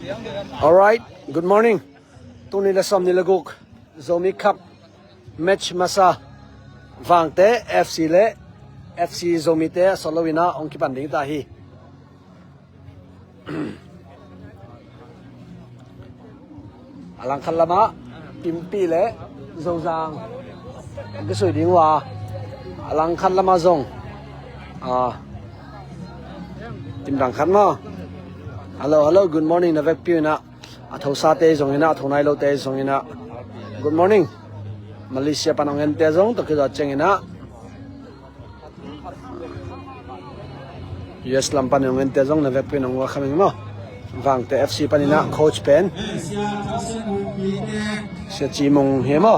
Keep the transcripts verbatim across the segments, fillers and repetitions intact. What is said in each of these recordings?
Alright, good morning. Tul nih le sawmnih le guk Zomi Cup match masa Vangte F C le F C Zomite a sawt loin ah hong kipan ding ta hi. A langkhat lamah Pimpih le Zozang kisui ding uh a, a langkhat lamah zong, ah, team langkhat maw. Hello, hello, good morning. Na vekpi un ah, a thosate zongin ah, a tho nai lote zongin ah, good morning. Malaysia pan hong ente zong, tawh kizawh ciangin ah U S lam panin hong ente zong na vekpi in hong welcome ing maw. Vangte F C panin ah coach pen Sia Ci Mung hi maw.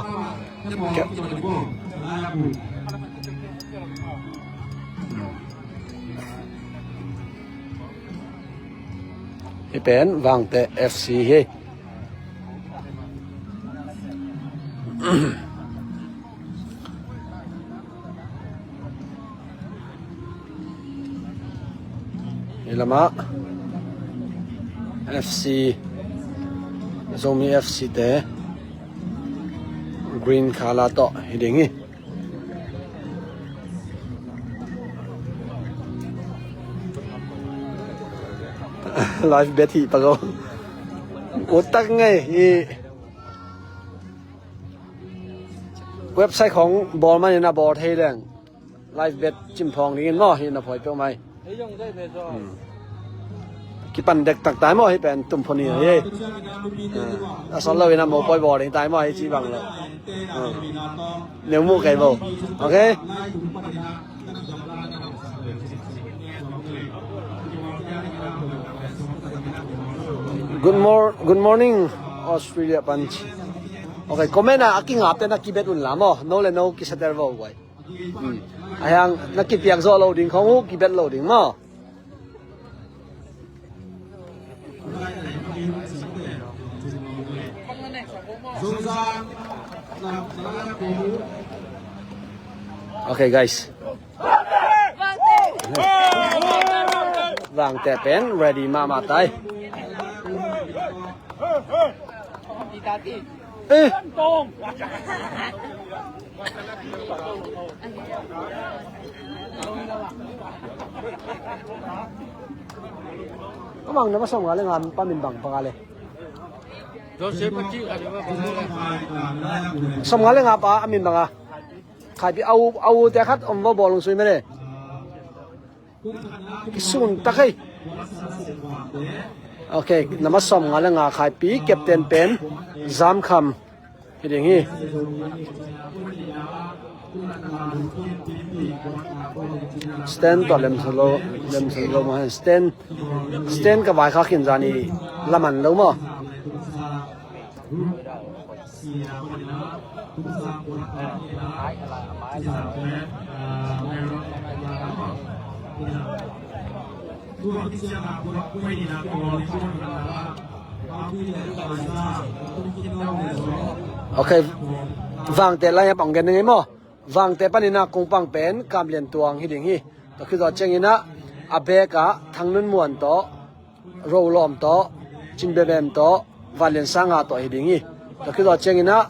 Hih pen Vangte F C hi. Hih lamah F C, Zomi F C te green color tawh hi ding hi. Live bet hi pakaw. Utak ngei hi. Website khong bawl manin a bawl thei leng live bet cimphawng dingin maw, hi na phawi peuh mai. Hmm. Kipan dektak tai maw, hi pen tum phoni hi. Ah, a sawt loin a mopawi bawl ding tai maw, hi ci bang lo. Ah. Neu mu kei bo. Okay. Good mor-, good morning, Australia punch. Okay, comment ah a kingapte na kibet un la maw. No le no kisetel vo guai. Hmm. Ahiang na kipiak zawh lo ding khong uh, kibet lo ding maw. Okay, guys. Vangte pen ready mahmah tai. Eh. Ka bang na ma sawmnga le nga pa min bang panga le. Sawmnga le nga pa a min banga. Khaipi au, au te khat om va bawlung sui mene. Kisun tak hei. Okay, nama sawmnga le nga Khaipi, captain pen Zamkham hi ding hi. Stan tawh lemsa lo, lemsa lo ma. Stan, Stan ka vai kha khin zani laman lo maw. Okay, Vangte lai a pang gen ngei maw. Vangte panin a kong pang pen Kam Lian Tuang hi ding hi. Tua khit zawh ciangin ah a back ah Thang Nun Muan tawh, Ro Lawm tawh, Cin Bia Bem tawh, Van Lian Sang a tawh hi ding hi. Tua khit zawh ciangin ah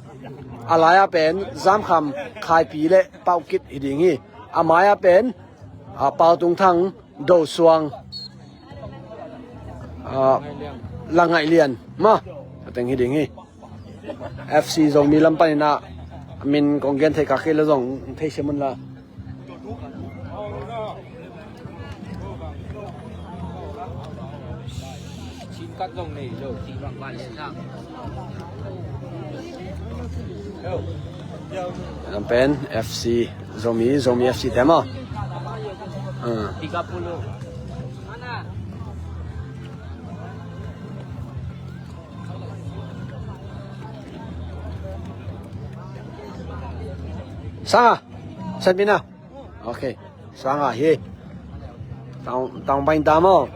a lai ah pen Zamkham, Khaipi le Pau Kit hi ding hi. A mai ah pen, ah, Pau Tung Thang, Do Suang, ah, La Ngaih Lian, ma, a teng hi ding hi. F C Zomi lam panin ah min kong gen thei kha kei le zong thei sia mun la. Lam pen F C Zomi, Zomi F C te maw. Ah. Sanga, Sanbina. Okay. Sanga hi. Tang, tang pain ta maw.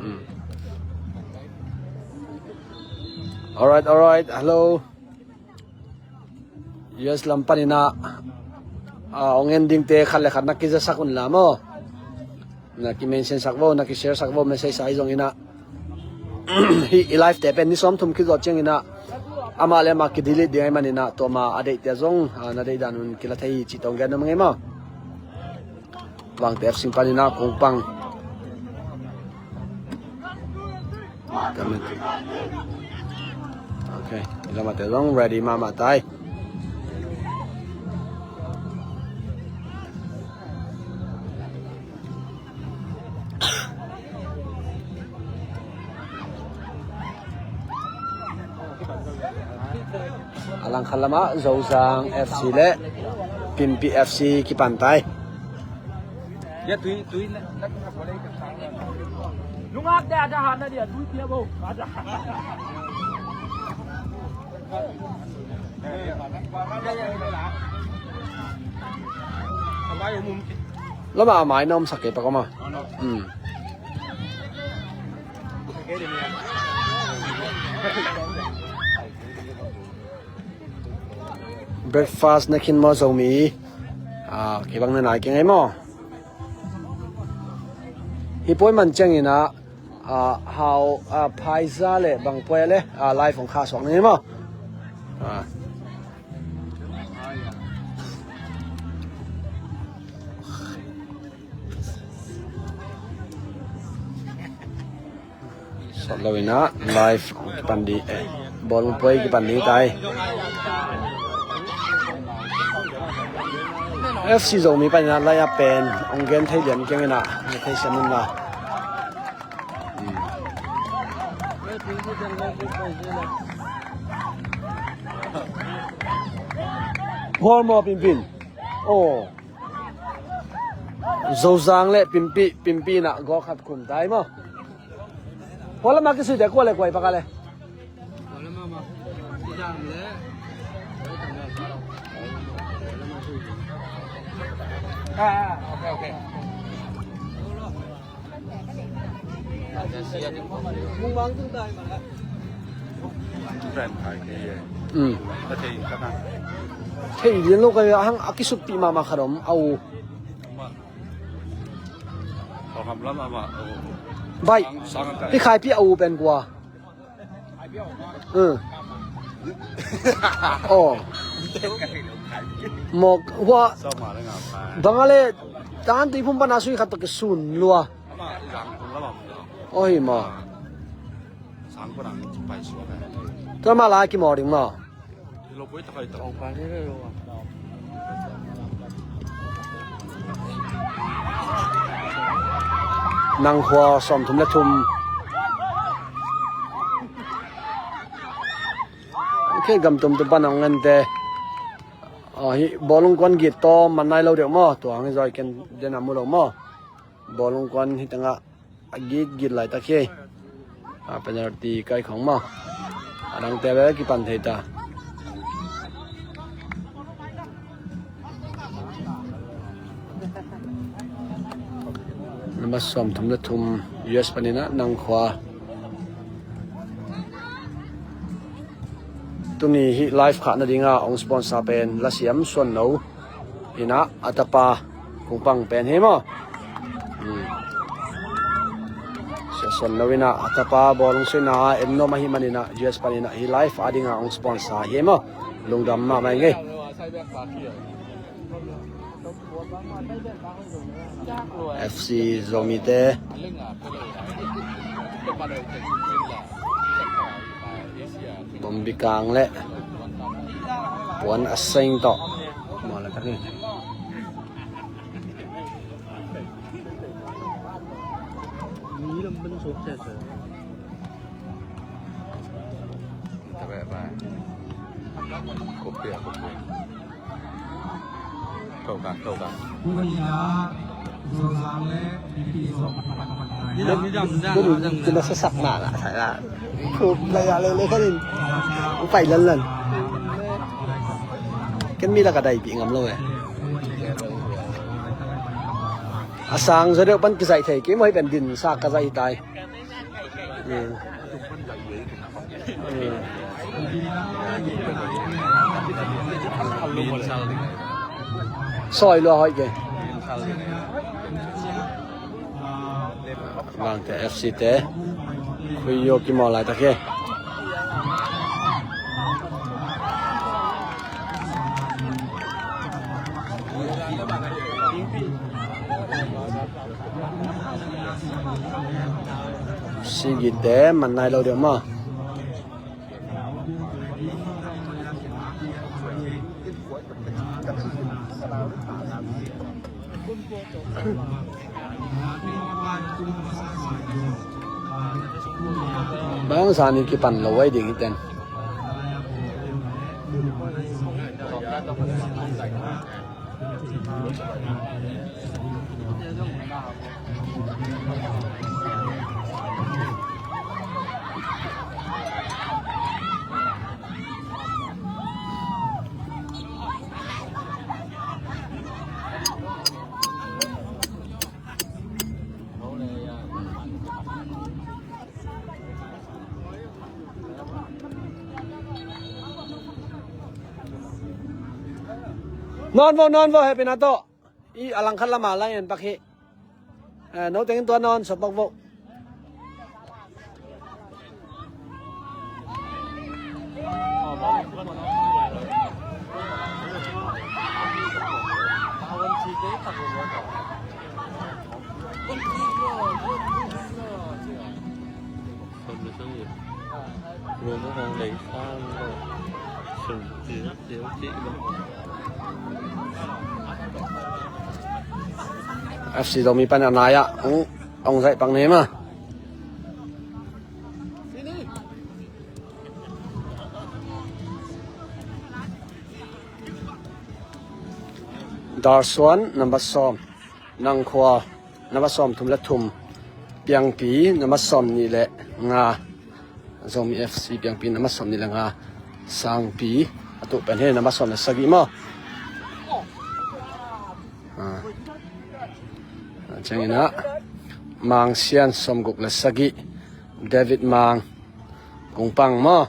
Hmm. Alright, alright. Hello. U S lam panin ah, ah, hong en dingte khat le khat na kizasak un la maw. Na ki-mention sak vo, na ki-share sak vo, message a hi zongin ah. Hih i live te pen ni sawmthum khit zawh ciangin ah amah le amah kidelete ding ahih manin ah, tua ma a deihte zong, ah, na deih dan un kila thei hi cih tawh gen nuam ing ei maw. Vangte F C panin ah kong pang. Ok, i lamate zong ready mahmah ta hi. A langkhat lamah Zozang F C le Pimpi F C kipan ta hi. Lamah a mai na omsak kei pak om a. Breakfast na khin maw Zomi? Ah, kei bang na nai keng ei maw? Hih puai man ciangin ah, ah, hau, ah, phaiza le bang puai le, ah, live hong khahsuak ning ei maw? Ah. Sawt lo in ah live kipan ding, eh, bawlung puai kipan ding ta hi. F C Zomi panin ah lai a pen hong gen thei lian keng in ah, thei siam un la. Goal maw Pimpin? Oh. Zozang le Pimpi, Pimpi in ah goal khat khum ta hi maw? Hua lamah kisuite kua le kua hi pak a le? Ah, ah, ok, ok. Mm. Thei lian lo ka hang a kisuppih mahmah khat om a u. Bai, i khaipi a u pen kua? Aw. Mawk hua. Bang a le tan tui phum pana sui khat tawh kisun lua. Aw hi maw. Tua mah lai kimawl ding maw. Nang khua sawmthum le thum. Ok, gam tumtum pan hong en te. Aw, hih bawlung kuan git tawh man nai lo deuh maw? Tua hang hi zaw i ken den a mu lo maw? Bawlung kuan hi tengah a gitgit laitak hi. A penalty kai khong maw? A dangte bel kipan thei ta. Number sawmthum le thum, U S panin ah Nang khua. Tuni hih live khah nadinga hong sponsor pen Lasiam Suanno in ah a tapa kong pang pen hi maw? Hmm. Sia Suanno in ah a tapa bawlung suina en nuam ahih manin ah U S panin ah hih live a dinga hong sponsor hi maw? Lungdam mahmah ing ei. F C Zomite, Bombikang le Puan Aseng tawh. Maw la tak hi. Kau ka, kau ka. Kinasasak na na sa la. Kup la ya le le kanin. Upai lan lan. Ken mi la ka dai pi ngam lo eh. A sang zo deuh pan kizai thei ki mo hi pen din sa ka zai tai. Soi lua hoih kei. Vangte F C te. Khui yo kimawl laitak hi. Sigite man nai lo deuh maw? Bang zani kipan lo ai ding hi ten. Nawn vo, nawn vo, hehpihna tawh. I a langkhat lamah lai en pak hi. Eh, no tengin tua nawn sawp pak vo. F C Zomi pan a nai ah ong, ong zaih pak ni ma. Darsuan, number sawm, Nangkhua, number sawm thum le thum, Piangpi, number sawm nih le nga, Zomi F C Piangpi, number sawm nih le nga, Sangpi, a tuh pen hi, number sawm le sagih maw? Ah. A ciangin ah, Mang Sian, sawmguk le sagih, David Mang, Kungpang maw?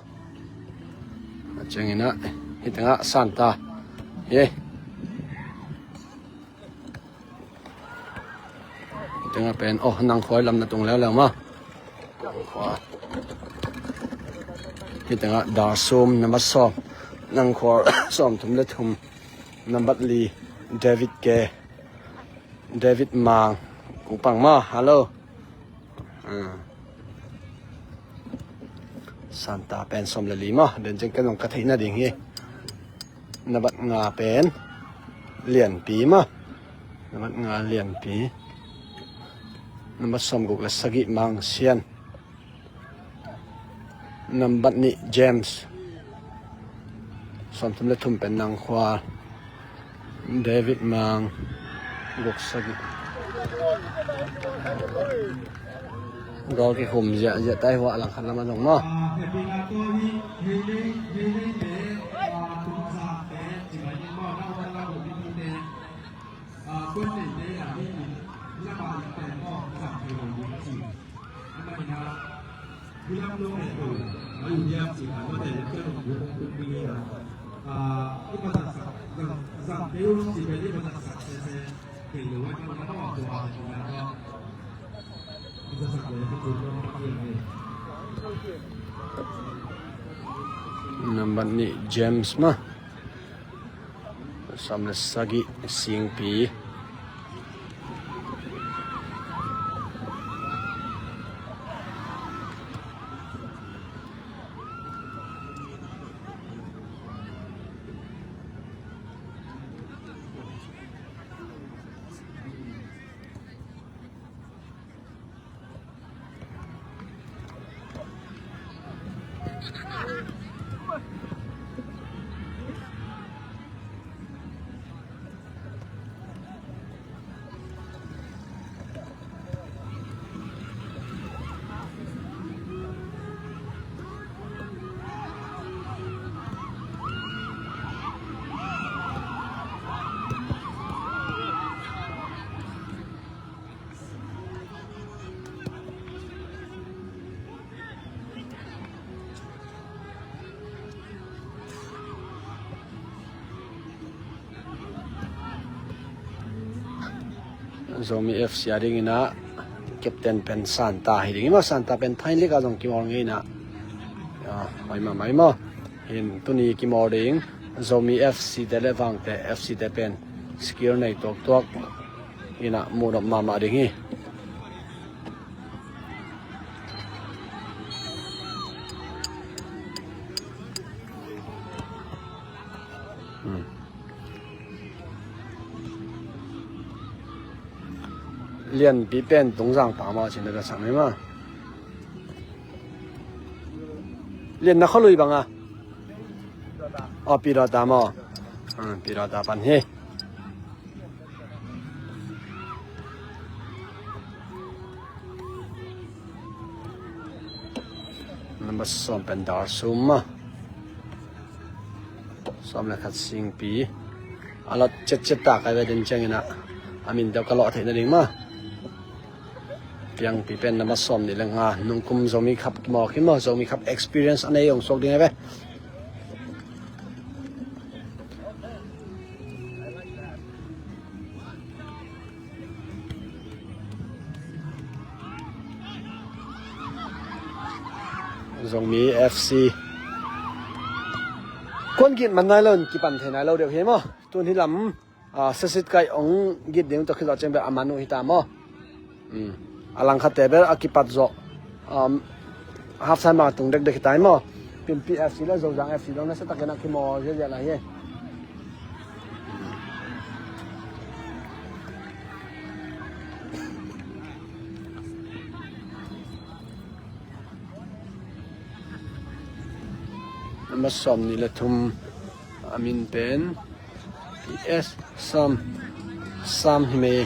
A ciangin ah, hih tengah Santa. Ye. Hih tengah pen, oh, Nangkhua lam na tung leuleu maw? Nangkhua. Hih tengah Darsum, number sawm. Nangkhua sawm thum le thum. Number li, David K. David Mang, Kungpang maw, hello. Ah. Santa pen sawm le li maw, den ciang ken zong ka theih nading hi. Number nga pen Lianpi maw. Number nga Lianpi. Number sawmguk le sagih Mang Sian. Number nih James. Sawmthum le thum pen Nangkhua. David Mang. Guk sagih. Goal kikhum ziahziah tai hua langkhat lam a zong maw. Number nih James maw. Sawm le sagih Singpi. Zomi F C a dingin ah Captain pen Santa hi ding hi maw, Santa pen Thai League ah zong kimawl ngei inah. Ah, mai mah, mai maw. Hin tuni kimawl ding Zomi F C te le Vangte F C te pen skill nei tuaktuak inah muhnop mahmah ding hi. Hmm. Lianpi pen Tungzang pa maw, cin da sak ni maw. Lian na khualui bang a. Aw, Pidawta maw. Hmm, Pidawta pan hi. Number sawm pen Dar Sum maw. Sawm le khat Singpi. A lot cetcet ta kai ve den ciangin ah a min deuh ka lawh theih nading maw. Piangpi pen number sawm nih le nga, nungkum Zomi Cup kimawl khin maw, Zomi Cup experience a nei hong suak ding hi ve. Zomi F C. Kuan git man nai lo in kipan thei nai lo deuh hi maw. Tun hi lam, ah, siasit kai ong git ding tawh khit zawh ciang bel a man uh hi ta maw. Hmm. A langkhatte bel a kipat zawh, um, half time a tung dekdek hi ta hi maw. Pimpi F C le Zozang F C dong nasa takin a kimawl ziahziah lai hi. Number sawm nih le thum a min pen P S Sam, Sam hi mei.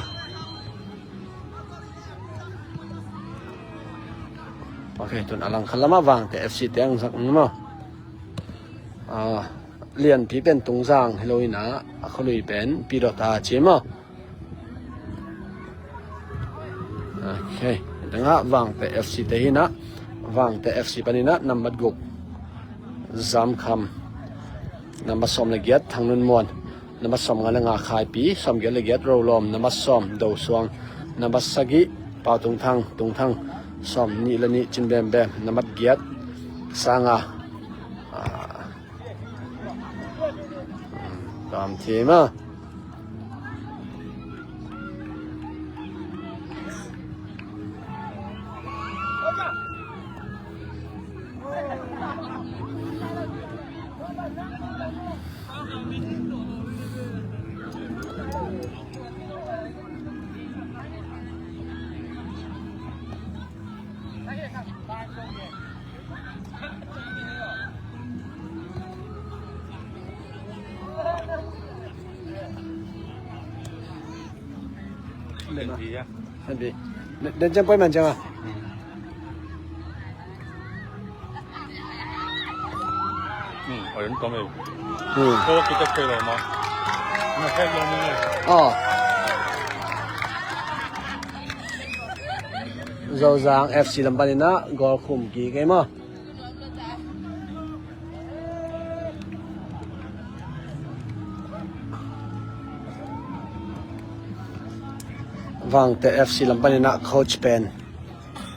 Ok, tun a langkhat lamah Vangte F C te ang zak ni maw. Ah, Lianpi pen Tungzang hi lo inah a khualui pen Pidawta ci maw. Ok. Tengah Vangte F C te hi inah, Vangte F C paninah number guk Zamkham, number sawm le giat Thangnunmuan, number sawm nga le nga Khaipi, sawm giat le giat Rolawm, number sawm Dosuang, number sagih Pau Tungthang, Tungthang, sawm nih le nih Cinbembem, number giat Sanga. Ah, Tam thim a. Pi. Den ciang poi man ciang a. Hmm, oi, oi, oi. Hmm. Ko kita koi lo ma. Na koi lo ma. Oh. Zozang F C lam panin ah goal khum kik ei maw. Vangte F C lam panin ah coach pen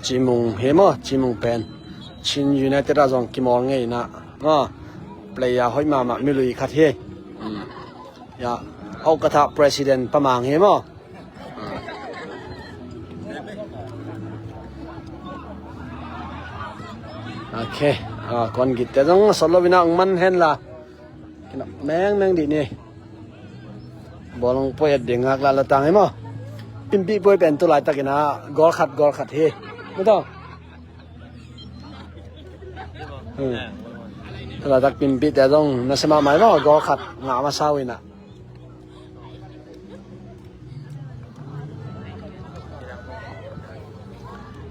Cimung hi maw, Cimung pen Chin United ah zong kimawl ngei in ah maw, player hoih mahmah milui khat hi. Hmm. Ya, Haukatha president Pa Mang hi maw. Ok. Ah, kuan gitte zong a sawt lo in ah hong man hen la. Kinah mengmeng dih ni. Bawlung poi et ding ngak la la tang hi maw. Pimpih poi pen tu laitakin ah goal khat, goal khat hi. Maw taw. Hmm. Tu laitak Pimpihte zong nasia mahmah hi maw, goal khat ngah masa uh in ah.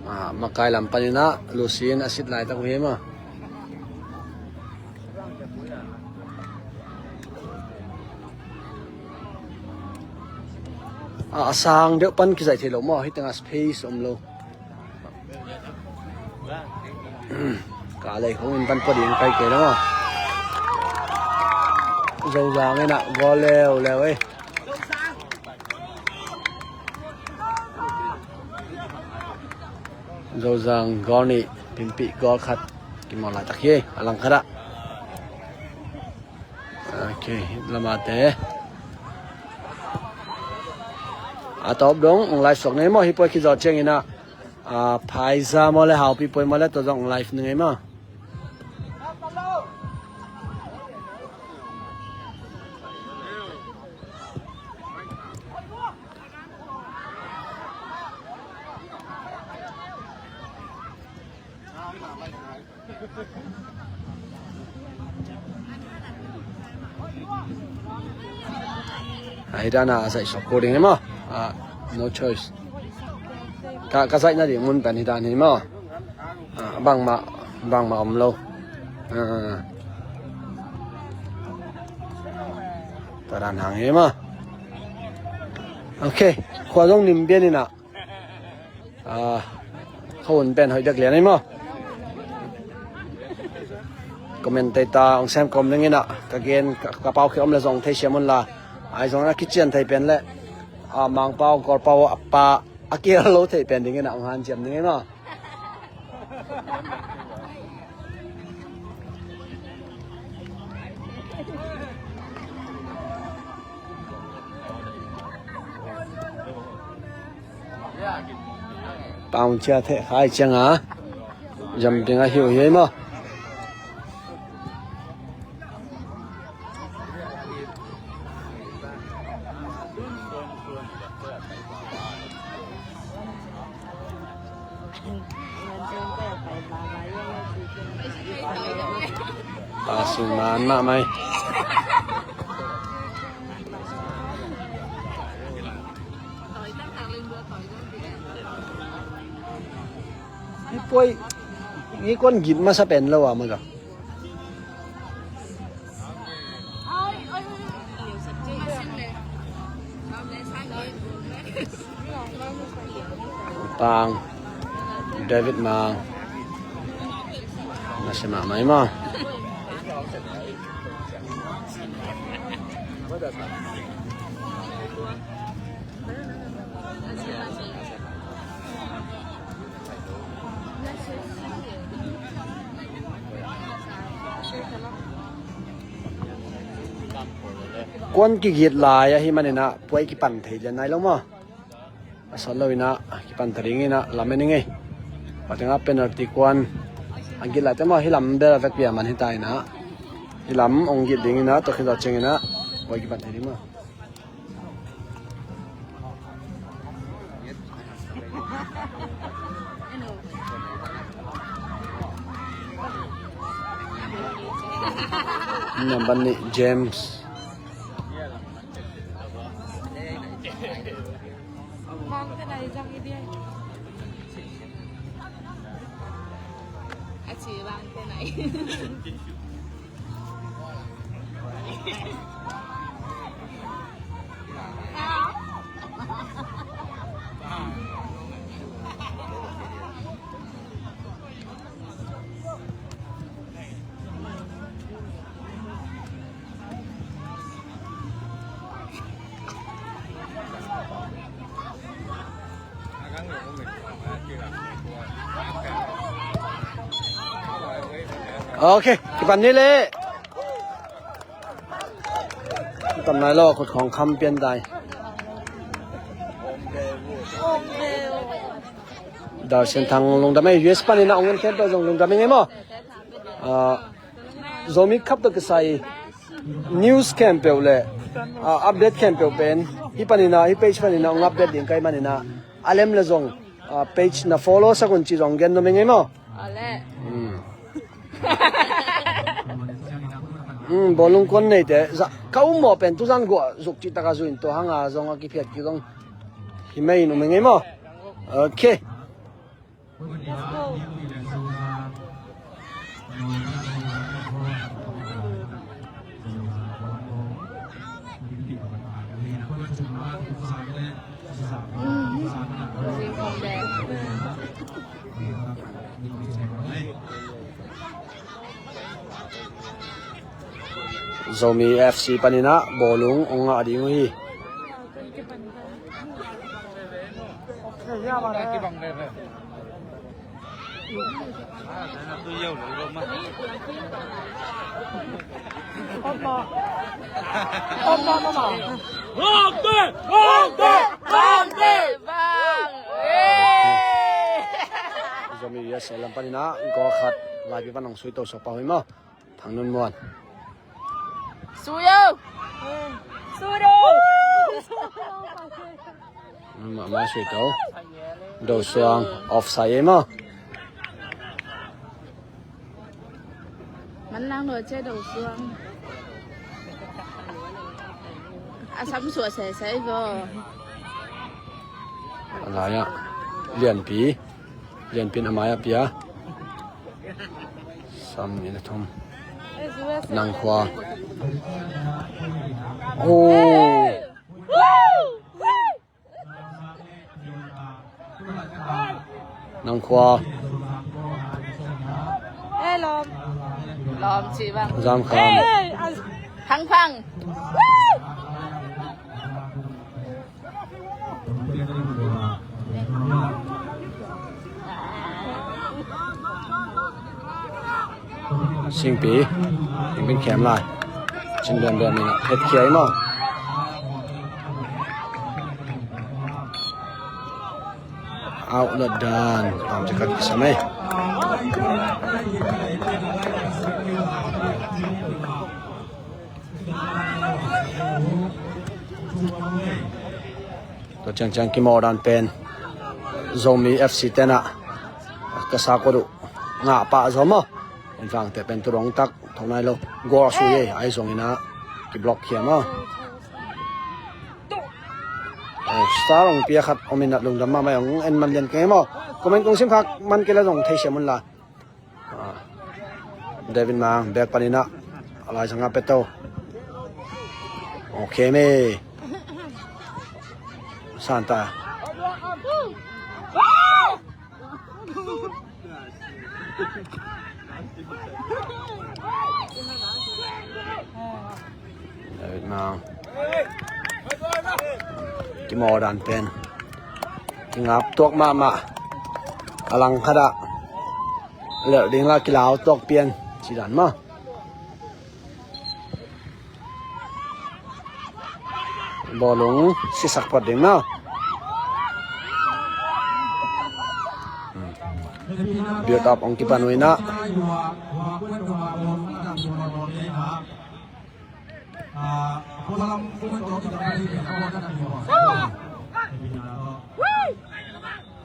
Ah, makai lam panin ah Lucy in a sit laitak uh hi maw. Ah, a sang deuh pan kizaih thei lo maw, hih tengah space om lo. Ka lei khong in pan pua ding kai kei lo maw. Zozang in ah goal leuleu ei. Zozang goal nih, Pimpih goal khat. Kimawl laitak hi a lang khatah. Ok, lamate a tawp dong ong live suak ni maw? Hih puai khit zawh ciangin ah, a, Phaiza maw le Haupi puai maw le tua zong ong live ni ngei maw? Ahi dana a zaih suak kul ding hi maw? Ah, no choice. Ka, ka zaihna ding mun pen hi dan hi maw? Ah, bangmah, bangmah om lo. Ah. Tua dan hang hi maw? Ok, khua zong nim bian inah. Ah, khua hun pen hoih dek lian hi maw? Comment tei ta ong sem kawm ding inah ka gen ka, ka pau khia om le zong thei siam un la. Ai zong a kician thei pen le, ah, Mangpau, Kawlpau a pa a kial lo thei pen ding inah ong hanciam ding hi maw? Paung cia theh khai cianga. Jumping a hiu hi maw? Passing man mahmah hi. Hih puai, hih kuan git masa pen lo a maw. Pang, David Mang. Masa mahmah hi maw. Kuan kigit lai ahih maninah puai kipan thei lian nai lo maw? A sawt lo inah kipan ta ding inah lam en ing ei. Patingah penalty kuan a git lai te maw, hih lam bel a vekpi a man hita inah hih lam ong git ding inah tua khit zawh ciang inah puai kipan thei ding maw? Number nih, James. A ci vang te nai. Ok, kipan ni le. Tam nai lo, khut khong kham pian tai. Dar Sian Thang lungdam ei, U S panin a ong en khempeuh zong lungdam ei ngei maw? Ah, Zomi Cup tawh kisai news khempeuh le, ah, update khempeuh pen hih panin a, hih page panin a ong update ding ka hih manin a, a lem le zong, ah, page na follow sak un ci zong gen nuam ei ngei maw? Ole. Hmm. Hmm, bawlung kuan neite zah ka um maw pen tuzan guah zuk cih taka zuin tua hanga zong a kiphiat kik zong hi mei in um ei ngei maw? Ok. Zomi F C panin a bawlung ong ngah ding uh hi. Zomi U S A lam panin ah goal khat Laipi pan hong sui to suak pah uh hi maw. Thang Nun Muan. Sui o! Sui o! Mama sui to. Do Suang offside e maw. Man lang lo che Do Suang. A sam suah sesei bo. A lai ah Lianpi. Lianpi in a mai ah pia. Sam nih le thum. Nang Khua. Oh. Nang Khua. Lawm ci bang. Zam Kham. Thang Phang. Singpi, Singpi khem lai. Cin Bian Bian in ah phet khia hi maw. Outlet dan pam ci khat kisam ei. Tua ciangciang kimawl dan pen Zomi F C tenah ka sa kawt uh ngah pah zaw maw. En vangte pen tu dong tak tho nai lo. Goal a sui ei, ahi zongin ah kiblock khia maw. Star hong pia khat om in ah lungdam mahmah, hong en man lian keng ei maw. Comment kong sim khak man kei la zong theisiam un la. Ah, David Mang, back panin ah, a laizang ah pia to. Okay me. Santa. David Mang. Kimawl dan pen kingap tuak mahmah. A langkhat ah lelh ding la kilau tuak pian ci dan maw. Bawlung sisak phot ding maw. Build up hong kipan uh in ah.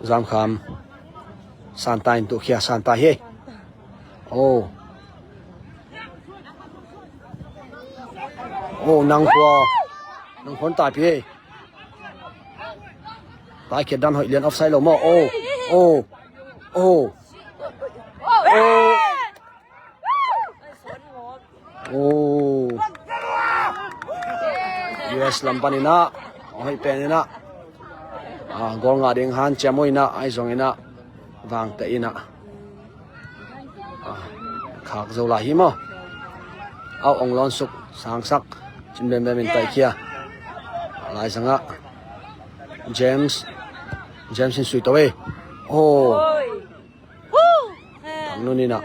Zam Kham. Santa in tuh khia, Santa hi. Oh. Oh, Nang Khua. Nang Khua in taipi hi. Taikhiat dan hoih lian, offside lo maw. Oh. Oh. Oh. Oh. U S lam panin ah, a hoih pen in ah, ah, goal ngah ding hanciam uh in ah, ahi zongin ah, vangte in ah, ah, khak zo lai hi maw. Au, ong lawn suk, sangsak, cin bembem in taikhia. A laizang ah James, James in sui to ei. Oh. Thang Nun in ah.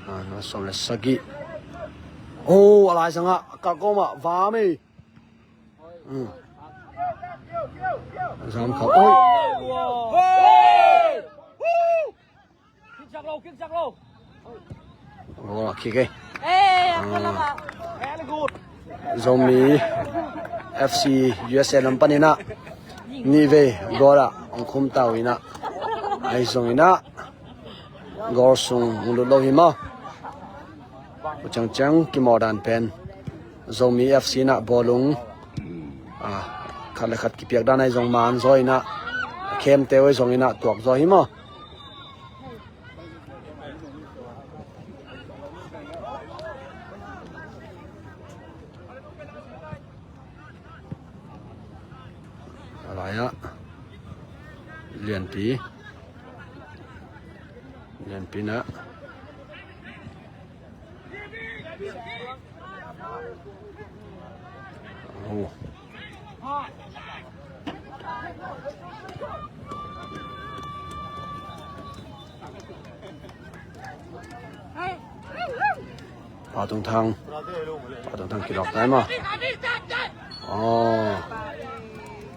Ah, na sawm le sagih. Oh, a laizang ah, a kalkawm ah, vam ei. Hmm. Zam Kham. Oh. Goal a kick ei. Zomi F C U S A lam panin ah nih vei goal ah hong khum ta uh in ah, ahi zongin ah goal sung hong lut lo hi maw. Tua ciangciang kimawl dan pen Zomi F C in ah bawlung, ah, khat le khat kipiak dan ahi zong man zaw in ah, khemte uh ahi zongin ah tuak zaw hi maw. A lai ah Lianpi. Lianpi in ah. Oh. Pau Tung Thang. Pau Tung Thang kilawk tai maw. Aw.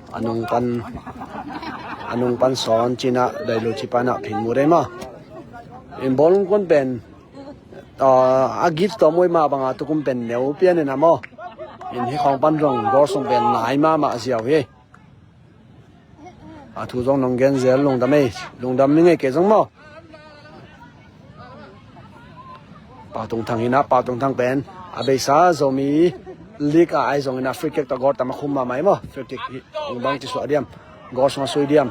A nung pan, a nung pan sawn cina dai lu ci pana phin mu dai maw. In bawlung kun pen, ah, a git tawh muai mah banga tukum pen neu pian in a maw. In hi khawng pan zong goal sung pen nai mahmah ziau hi. A thu zong nong gen zel lungdam ei, lungdam ning ei kei zong maw. Pau Tung Thang hi na, Pau Tung Thang pen a beisa Zomi League a ai zongin a free kick tawh goal tam a khum mahmah hi maw. Free kick hi ong bang ci suah diam, goal sung a sui diam,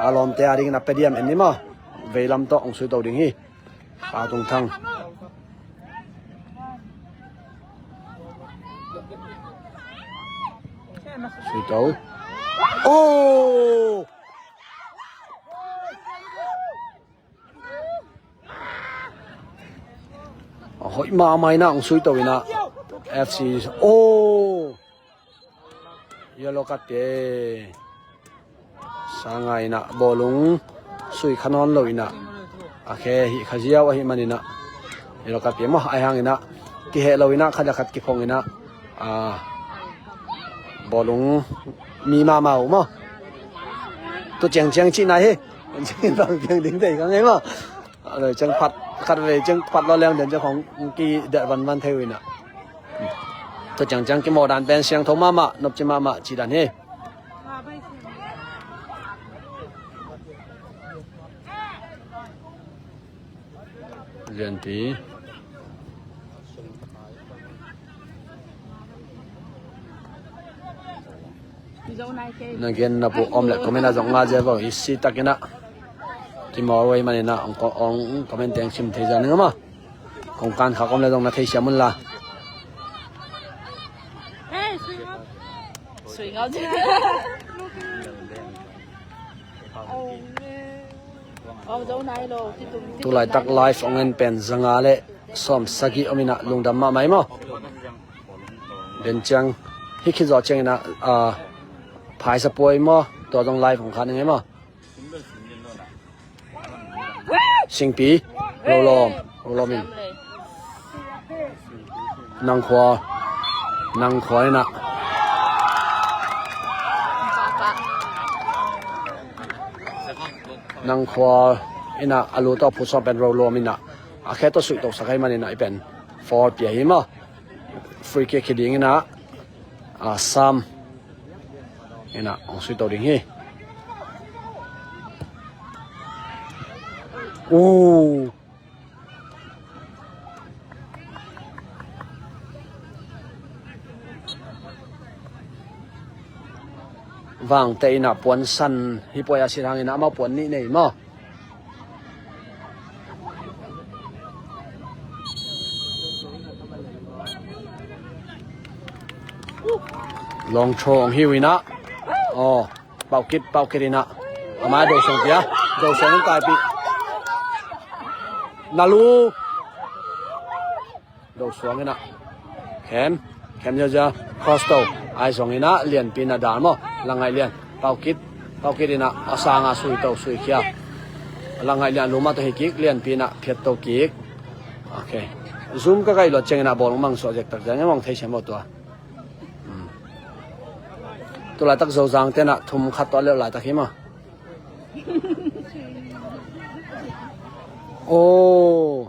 a lawmte a dingin a pia diam en ni maw. Veilam tawh ong sui to ding hi. Pau Tung Thang. Sui to. Oh! Hoih mahmah in a ong sui to in a F C. Oh! Yellow card te. Sanga in a bawlung sui kha nawn lo in a, a khe hih kha ziau ahih man in a, yellow card te maw, ahi hang in a kiheh lo in a, khat le khat kiphong in a, a, bawlung mi mahmah uh maw. Tu ciangciang cih nai hi. Ciang in bang piang ding thei ka ngei maw. A lei ciang phat, khat vei ciang phat lo leng den ciang khong kidet vanvan thei uh in a. Tu ciangciang kimaw dan pen siangtho mahmah, nopci mahmah cih dan hi. Lianpi. Na gen na puh om le comment ah zong nga zel vo, i si takin ah. Tomorrow i manin ah ong ko-, ong comment teng sim thei zan ning a maw. Kong kan khak om le zong na thei siam un la. Sui ngau. Tu laitak live ong en pen zanga le sawm sagih om in ah lungdam mahmah hi maw. Den ciang hi khit zawh ciangin ah, ah, phaisa puai maw, tua zong live ong khan ing hi maw. Singpi, Rolawm, Rolawm in. Nangkhual, Nangkhual in ah. Nangkhual in ah a lu tawh phut sawm pen Rolawm in ah. A khe tawh suih tosak ahih manin ah i pen foul pia hi maw. Free kick hi ding in ah, ah, Sam in ah ong sui to ding hi. Uh. Vangte in ah puan san hi puai a si hang in ah amau puan nih nei maw. Long throw ong hi uh in ah. Aw, Paukit, Paukit in ah. A mai Do Suang pia, Do Suang in taipih. Na lu. Do Suang in ah. Khem, khem ziazia, cross to. Ai zong in ah, Lianpi in ah dal maw. Langaih Lian, Paukit, Paukit in ah, a sanga sui to, sui khia. Langaih Lian lu mah tawh hi kik, Lianpi in ah phiat to kik. Ok. Zoom ka kaih luat ciangin ah bawl mang suah zek tak zia, ngei mong thei siam lo tua. Hmm. Tu laitak Zozang ten ah thum khat tuah leuh laitak hi maw. Oh.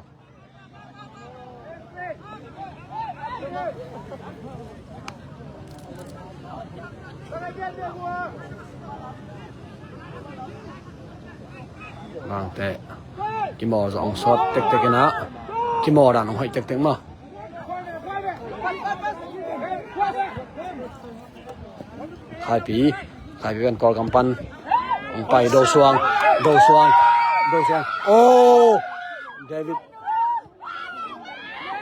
Vangte. Kimaw zong ong sawt tektek in ah. Kimaw dan ong hoih tektek maw. Khaipi, Khaipi pen Kawlgam pan ong pai. Do Suang, Do Suang, Do Suang. Oh! David.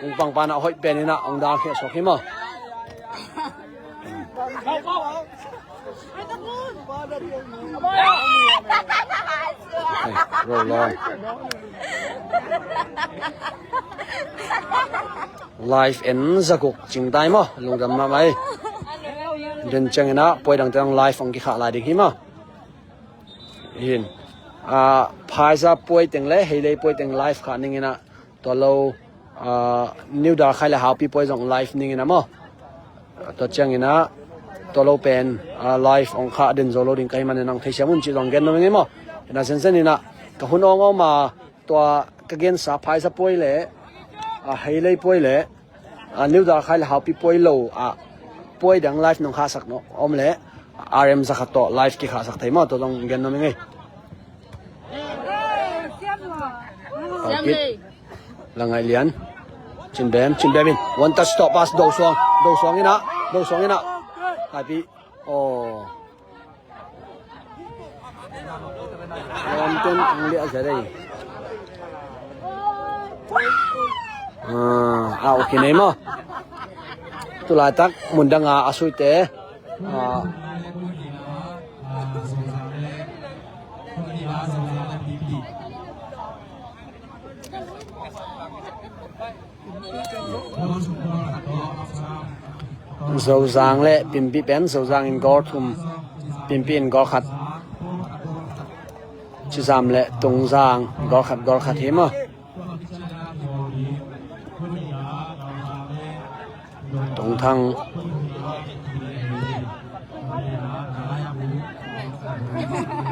Ong pang pan ah hoih pen in ah ong dal khia suak hi maw. Hey, roll on. Live en zaguk cing tai maw, lungdam mahmah ei. Den ciangin ah puai dangte zong live ong kikhah lai ding hi maw. Hin, ah, phaisa puai teng le heilei puai teng live khah ning in ah, tua lo, ah, New Darkhai le Haupi puai zong live ning in a maw. Tua ciangin a, tua lo pen, ah, live ong khah den zo lo ding ka hih manin nang theisiam un cih zong gen nuam ing ei maw. Ina sensen in a, ka hun ong om a, tua ka gensa Phaisa puai le, ah, Heilei puai le, ah, New Darkhai le Haupi puai lo, ah, puai dang live nong khahsak no om le, R M za khat tawh live kikhahsak thei maw, tua zong gen nuam ing ei. Siam le. La ngaih lian. Cin bem, cin bem in. One touch stop pass, Do Suang, Do Suang in a, Do Suang in a. Haipi. Oh. Lam ten ang liah zia dei. Ah, ah, okay nei maw. Tu laitak mundang a a suite. Ah. Zozang le Pimpi pen, Zozang in goal thum, Pimpi in goal khat. Cizam le Tungzang goal khat, goal khat hi maw. Tungthang.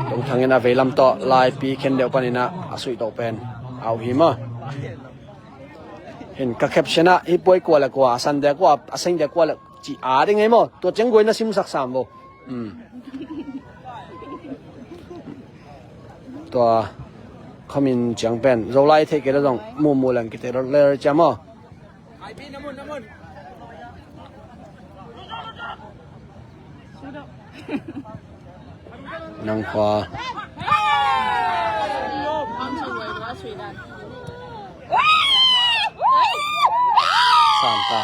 Tungthang in a veilam tawh laipi khen deuh panin a, a suih tawh pen au hi maw. Hin ka caption ah, hih puai kua le kua, a san dia kua, a seng dia kua le ci a ding ei maw. Tua ciang guai na simsak sam vo. Hmm. Tua khamin ciang pen Zolai theih kei le zong mumu leng kite ler cia maw. Nang khua. Santa.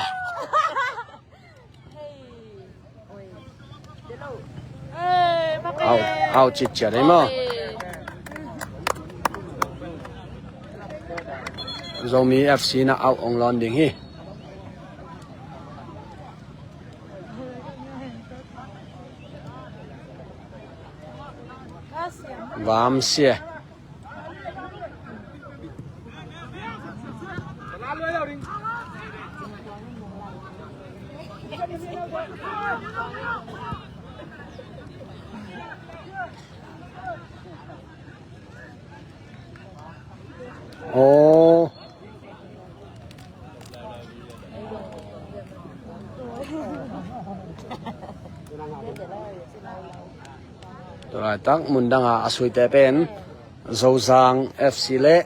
Au, au citcia dei maw. Zomi F C na au ong lawn ding hi. Vam sia. Aw. Tua laitak mundang a a suite pen Zozang F C le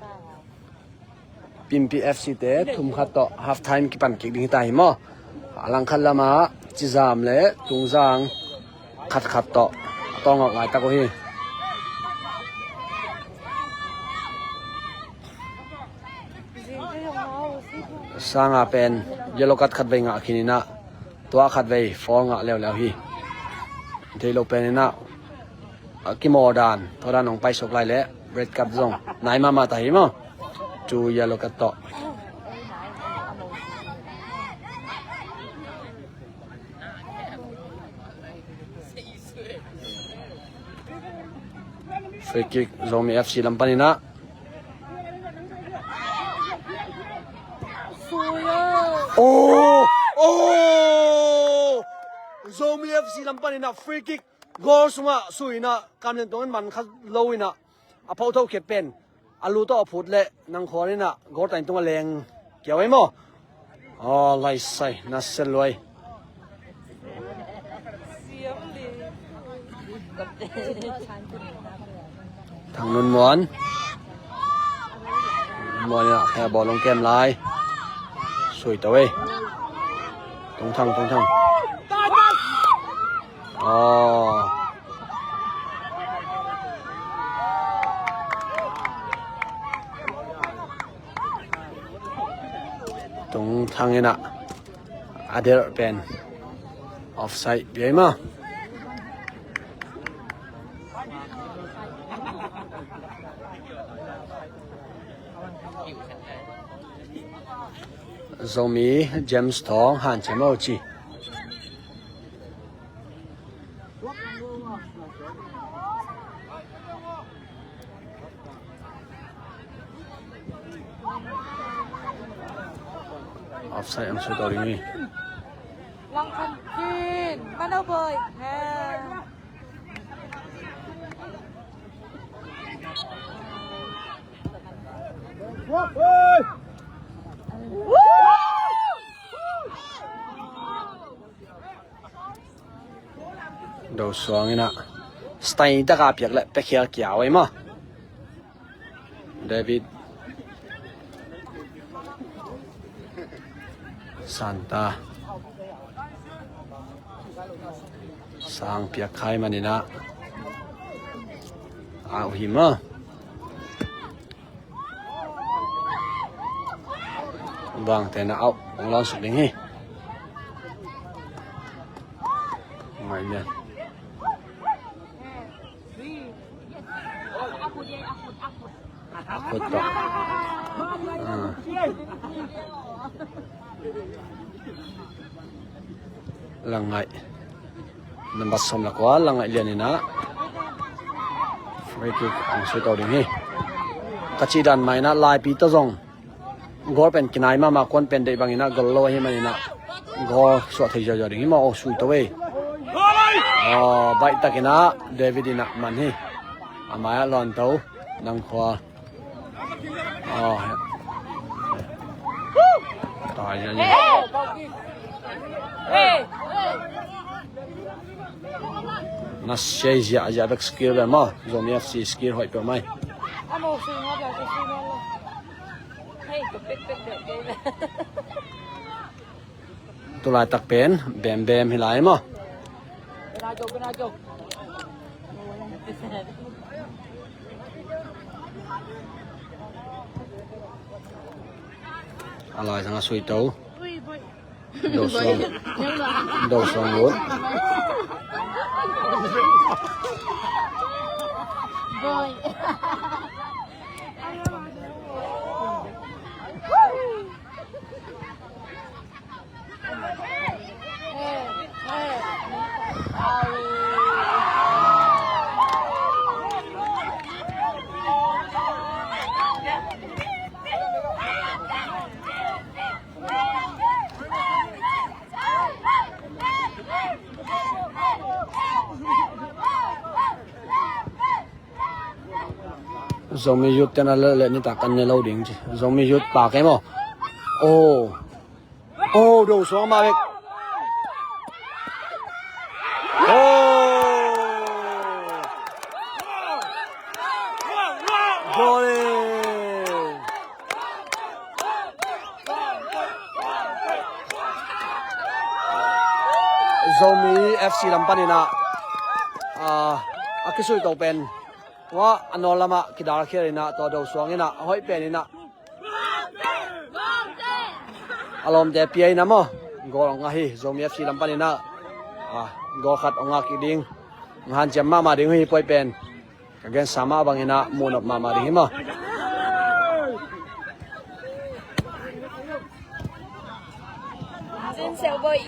Pimpi F C te thum khat tawh half time kipan kik ding hita hi maw. A langkhat lamah Cizam le Tungzang khat khat tawh a tawng awk laitak uh hi. Sanga pen yellow card khat vei ngah khin inah, tua khat vei foul ngah leuleu hi. Theih loh pen inah a kimawl dan, tua dan hong paisuak lai leh red card zong nai mahmah ta hi maw. Two yellow card tawh. Free kick Zomi F C lam paninah. Oh! Oh! Zomi F C lam paninah free kick. Goal sungah suinah Kam Lian Tuang in man kha lo inah a photo khe pen a lu tawh a phut leh nang khuan inah goal taing tungah leng kiau ei maw. Aw, laisai na se luai. Thang Nun Muan. Muan inah khe bawlung kem lai. Sui to ei. Tung Thang, Tung Thang. Aw. Tung Thang inah a delh pen offside biai ma. Zomi James Thawng hanciam aw ci. Offside ang sui tau ding hi. Lang khan kin, mano boy. Ha. Do Suang in ah style taka piak le pekhial kiau ei maw. David Santa Sang piak khai manin ah au hi maw. Vangte na auh hong lawn suk ding hi. Mai nia. A khut tawh. Ah. Langai. Nambat sawm le kua, Langai Lian in ah free kick ang sui tau ding hi. Ka cih dan mah in ah laipi tawh zong goal pen kinai mahmah, kuan pen deih bangin ah gol lo ahih manin ah goal suah thei ziauziau ding hi maw. Oh, sui tau ei. Oh, baih takin ah David in ah man hi. A mai ah lawn tau. Nang khua. Oh. Tai ya ya. Na sei ziahziah bek skill ve maw. Zomi F C skill hoih peuh mai. Tulaitak pen bembem hi lai maw. A lai zang a sui tau. Do Suang. Do Suang lut. Zomi Youth ten a lelh leh nitak kan ne lo ding ci. Zomi Youth pa kei maw. Oh. Oh, Do Suang mah bek. Oh. Goal. Zomi F C lam panin ah, ah, a kisui to pen. Tua a nawl lamah kidal khial in ah, tua Do Suang in ah, a hoih pen in ah. A lawmte pia in ah maw. Goal hong ngah hi, Zomi F C lam panin ah. Ah, goal khat hong ngah kik ding. Hong hanciam mahmah ding hi, puai pen. Ka gensa mah bangin ah muhnop mahmah ding hi maw. Cin Seuh Boih.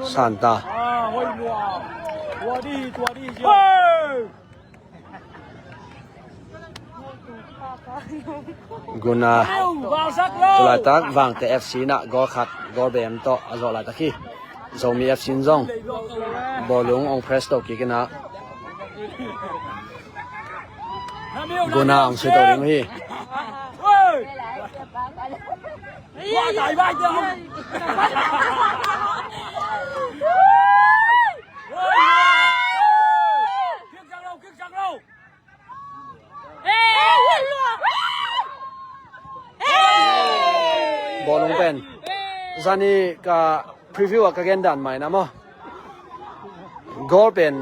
Santa. Guna. Tulaitak Vangte F C in ah goal khat, goal bem tawh a zawh laitak hi. Zomi F C in zong bawlung hong press to kik in ah. Guna hong sui to ding uh hi. Bawlung pen zani ka preview ah ka gen dan mai na maw. Goal pen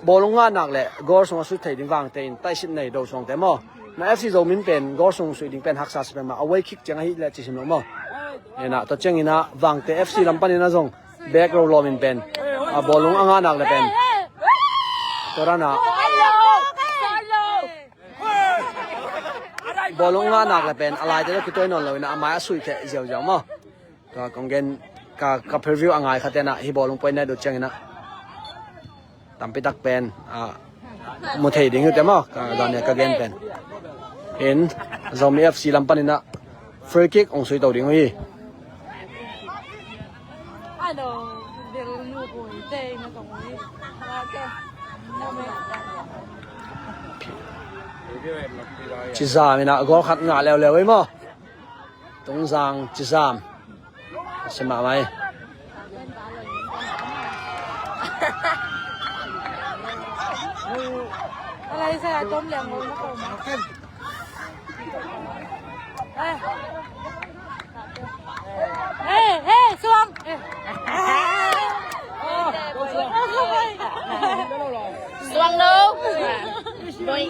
bawlung ngah nak le goal sung a sui thei ding Vangte in taisip nei Do Suangte maw. Na F C Zomi in pen goal sung sui ding pen haksa si pen mah, away kick ciang ahi le ci sim lo maw. Ena tua ciangin ah Vangte F C lam panin ah zong back row lawm in pen a bawlung a ngah nak le pen tua dan ah bawlung ngah nak le pen a laite tawh kituai nawn lo in ah a mai a sui kheh ziauziau maw. Tua kong gen Ka, ka preview a ngai khat tenah hi bawlung point na dot cianginah tampitak pen a mu thei ding hi te maw, ka zania ka gen pen. In Zomi F C lam paninah free kick hong sui to ding uh hi. Cizam inah goal khat ngah leuleu ei maw. Tungzang Cizam. Sia mahmah ei. Hey, hey, Suang. Suang no. Boy.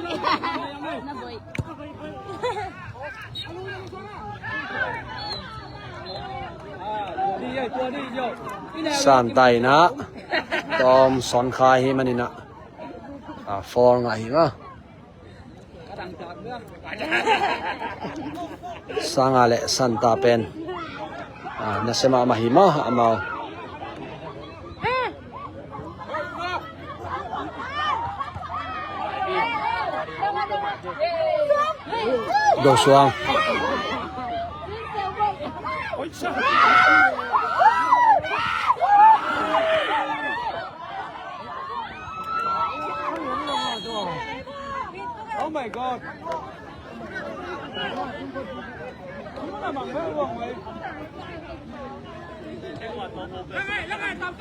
Santa inah Tom Son Khai hi maninah a foul ngah hi ma. Sanga le Santa pen a nasia mahmah hi ma amau. Go Suang. Oh my God.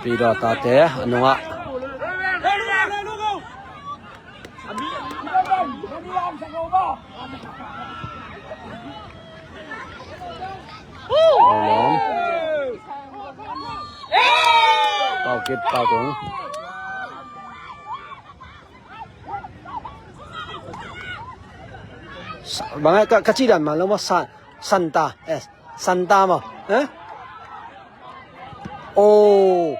Pidawt tate a nungah Pau Kip, Pau Tung. Bang ka ci dan ma lo ma Santa, eh, Santa ma, eh? Oh.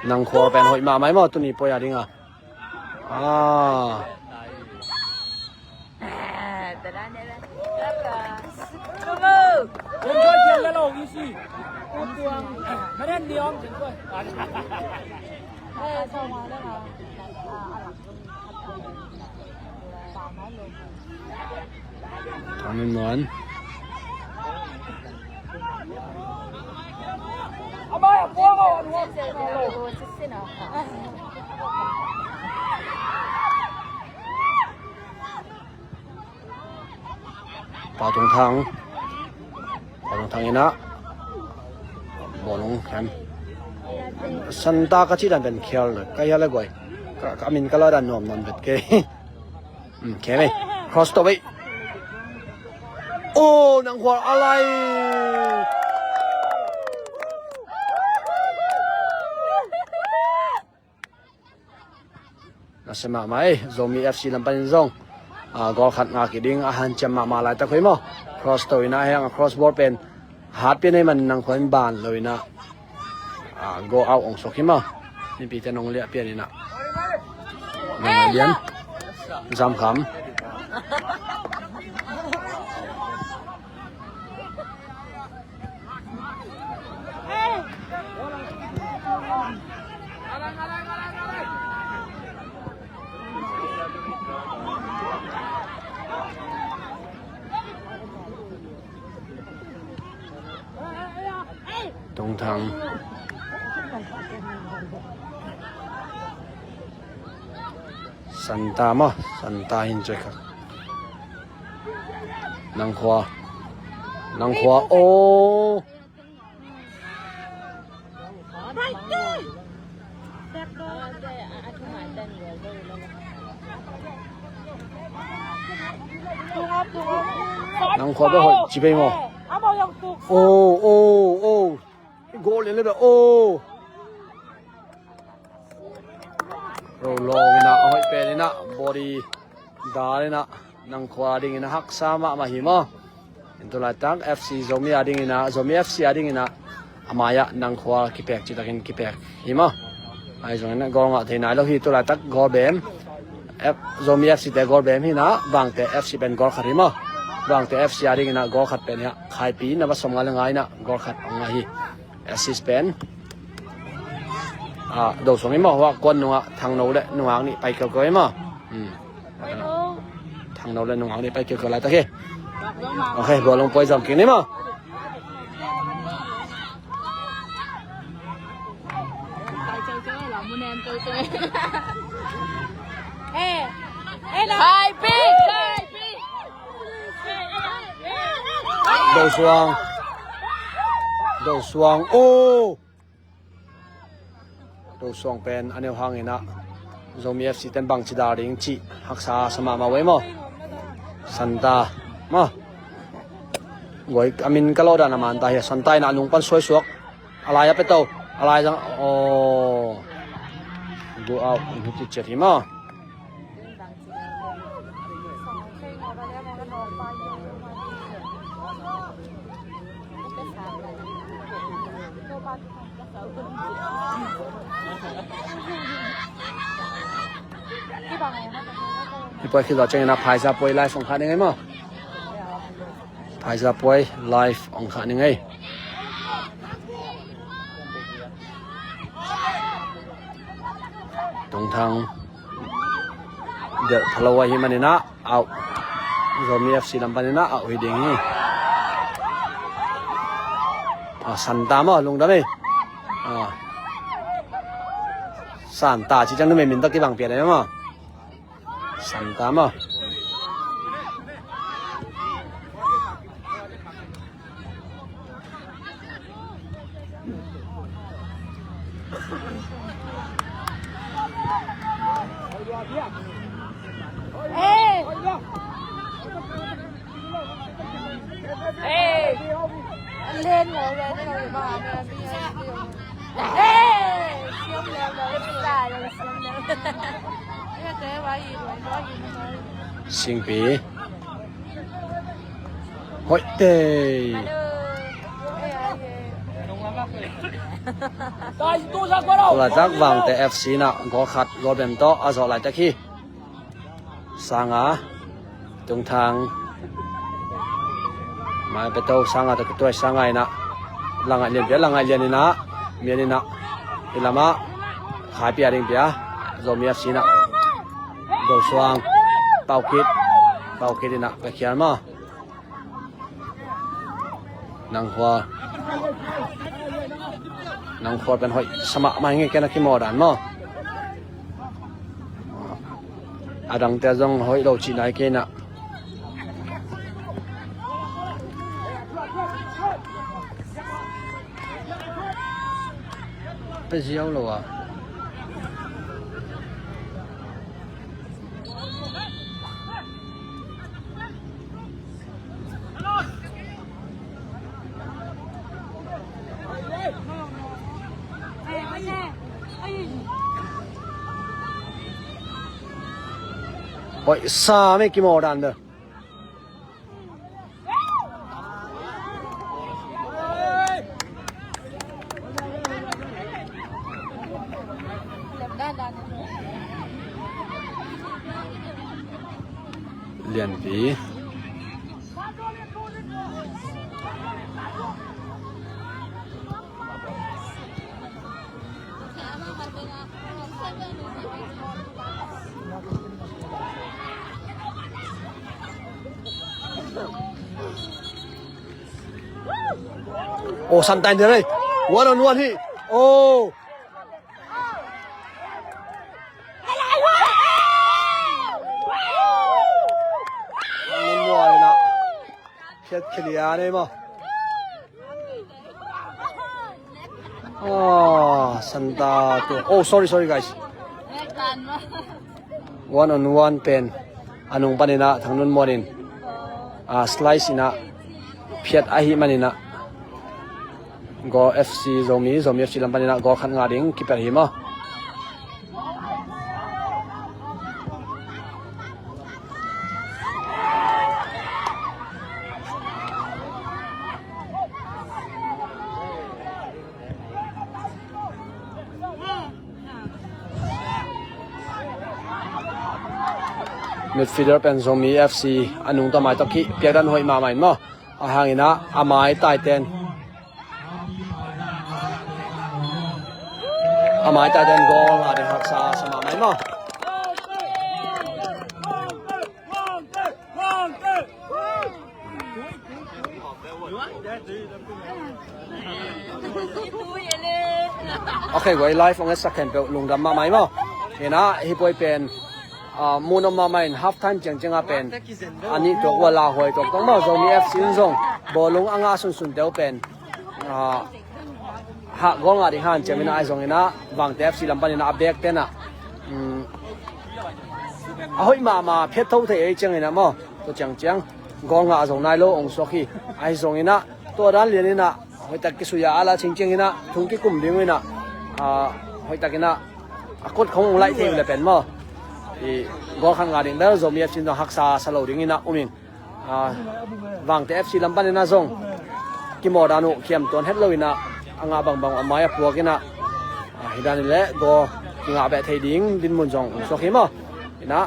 Nang Khua pen hoih mahmah ei maw tuni poi a ding a. Ah. Kami muan. Pau Tung Thang. Pau Tung Thang inah bawlung khem. Santa ka ci dan pen khial le ka hial le guai. Ka, ka min ka la dan nuam nuam vet kei. Khem ei. Cross to ei. Oh, Nang Khua a lai. Nasia mahmah ei, Zomi F C lam panin zong a goal khat ngah kik ding a hanciam mahmah laitak uh hi maw. Cross to inah heng a cross ball pen hat pian ei man Nang Khua in ban lo inah a goal out hong suak hi maw. Mipite nong liah pian inah Nang Lian Zam Kham. Tungthang. Santa maw, Santa hin cek. Nang Khua. Nang Khua. Oh. Nang Khua bek hoih ci pei maw. Oh, oh, oh. Goal lian le bek. Oh. Ro lawng inah a hoih pen inah body dar inah Nang Khua ding inah haksa mahmah hi maw. In tulaitak F C Zomi a ding inah, Zomi F C a ding inah a mai-ah Nang Khua kipek citakin kipek hi maw. Ahi zongin goal ngah thei nai lo hi, tulaitak goal bem Zomi F C te goal bem hi na, Vangte F C pen goal khat hi maw. Vangte F C a dingin ah goal khat pen hi a, Khaipi na va sawm nga le nga in ah goal khat hong ngah hi. Assist pen a, Do Suang hi maw, huak kuan nungah Thangno le nungak nih pai kiaukiau hi maw. Thangno le nungak nih pai kiaukiau laitak hi. Ok, bawlung puai zong kik ni maw. Do Suang. Do Suang. Oh! Do Suang pen a neu hangin ah Zomi F C ten bangci dal ding cih haksa sa mahmah uh ei maw. Santa maw. Guai a min ka lawh dan a man ta hi a, Santa in ah a nung pan suaisuak. A lai a peto. A lai zang. Aw. Go out. Hong hi citciat hi maw. Hih puai khit zawh ciangin ah Phaiza puai live hong khah ning ei maw. Phaiza puai live hong khah ning ei. Tungthang delh pha lo ahih manin ah out. Zomi F C lam panin ah out hi ding hi. A, Santa maw, lungdam ei. A, Santa ci ciang numei min tawh kibang pian ei maw. Santa maw. Singpi. Hoih tei. Tua laitak Vangte F C in ah goal khat, goal bem tawh a zawh laitak hi. Sanga, Tungthang. Mai peto, Sanga tawh kituai, Sanga in ah. Langai lian pia, langai lian in ah. Mian in ah. Hi lamah. Khaipi a ding pia. Zomi F C in ah. Do Suang. Paukit. Paukit in ah. Ka khial maw. Nang khua. Nang khua pen hoih sa mahmah hi ing ei, ken a kimawl dan maw. A dangte zong hoih lo cihna hi kei in ah. Pe ziau lo ah. Hoih sa mei kimawl dan de. Lianpi. Oh, Santa in dere. One on one hi. Oh. Khiat khilia nei maw. Ah, Santa tu. Oh, sorry, sorry, guys. One on one pen a nung panin ah Thang Nun Muan in, ah, slice in ah phiat ahih manin ah goal F C Zomi, Zomi F C lam panin ah goal khat ngah ding kipelh hi maw. Midfielder pen Zomi F C a nungta mai tawh kipiak dan hoih mahmah in maw. A hang inah a mai taiten, a mai taiten goal ngah ding haksa sa mahmah in maw. Ok, guai, live ong etsak khempeuh lungdam mahmah in maw. Inah hih puai pen ah, mun om mahmah in half time ciangciang ah pen a nih tuak uh a lauhuai tuak tuak maw. Zomi F C in zong bawlung a ngah sunsun te uh pen ah, hah goal ngah ding hanciam inah, ahi zong inah Vangte F C lam pan inah a back ten ah, um, a hoih mahmah phiat tho thei ei ciang inah maw, tua ciangciang goal ngah a zong nai lo ong suak hi. Ahi zong inah tua dan lian inah hoihtak kisui a, a la cingciang inah thung kikum ding uh inah, ah, hoihtak inah a kot khong ong laih thei uh le pen maw, i goal khat ngah ding bel Zomi F C in zong haksa sa lo ding inah um in, ah, Vangte F C lam pan inah zong kimawl dan uh kiam tuan het lo inah a ngah bangbang uh a mai a puak inah, ah, hi dan in le goal kingah beh thei ding dinmun zong ong suak hi maw. Inah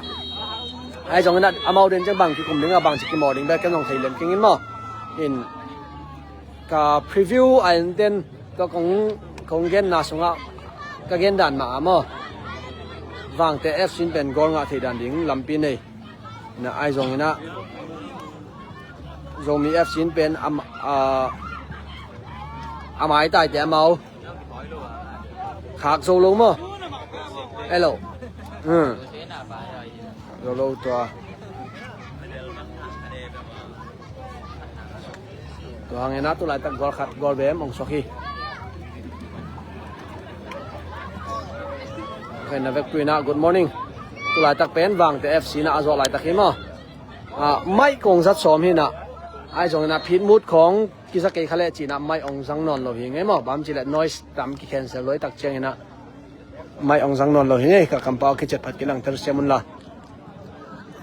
ahi zong inah amau den ciang bang kikum ding a, bangci kimawl ding bel ken zong thei lem keng in maw. In ka preview a enten tua kong, kong genna sungah ka gen dan mah a maw, Vangte F C in pen goal ngah thei dan ding lampi nei. Inah ahi zong inah Zomi F C in pen a, a, a mai taite amau khak zo lo maw. Hello. Hmm. Zo lo tua. Tua hang inah tu laitak goal khat goal bem ong suak hi. Ok, na vekpi inah good morning. Tu laitak pen Vangte F C inah a zawh laitak hi maw. Ah, mic kong zat sawm hi inah. Ahi zong inah phit mut khong kiza kei kha leh ci inah mic ong zang nawn lo hi ngei maw. Bang ci leh noise tam ki cancel lo hi tak ciang inah mic ong zang nawn lo hi ngei. Ka kampau a kiciat phat kilangter siam un la.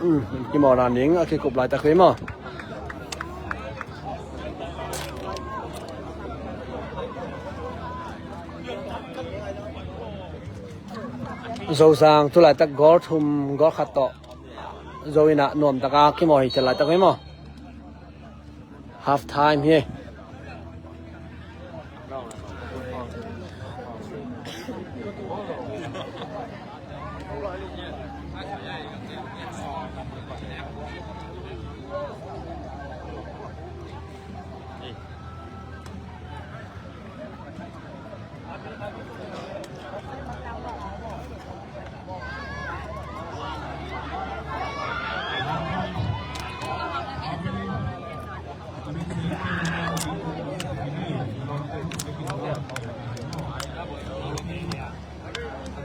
Um, kimawl dan ding a kikup laitak hi maw. Zozang tu laitak goal thum goal khat tawh zo inah nuamtak a kimawl hi tel laitak hi maw. Half time hi.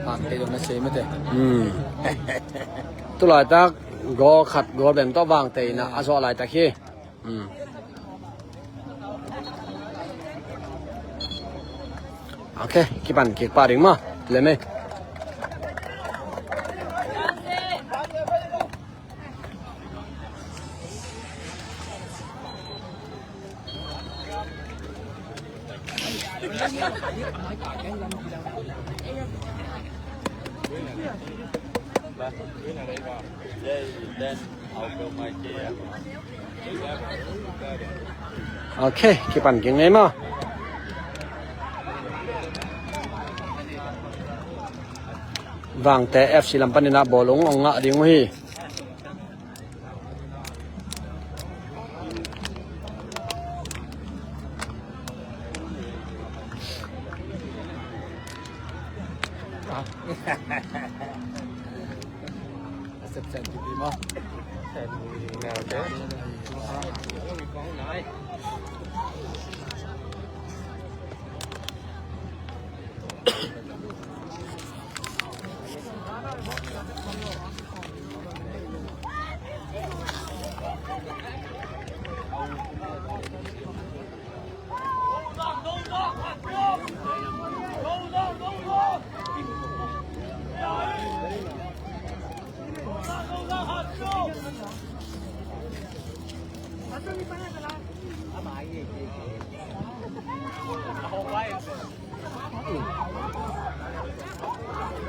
Vangte dong na sei mate. Hmm. Tu laitak goal khat goal bem tawh Vangte inah a zawh laitak hi. Hmm. Ok, kipan kik pah ding maw. Lem ei. Ok, kipan kik ngei maw. Vangte F C lam panin ah bawlung ong ngah ding uh hi.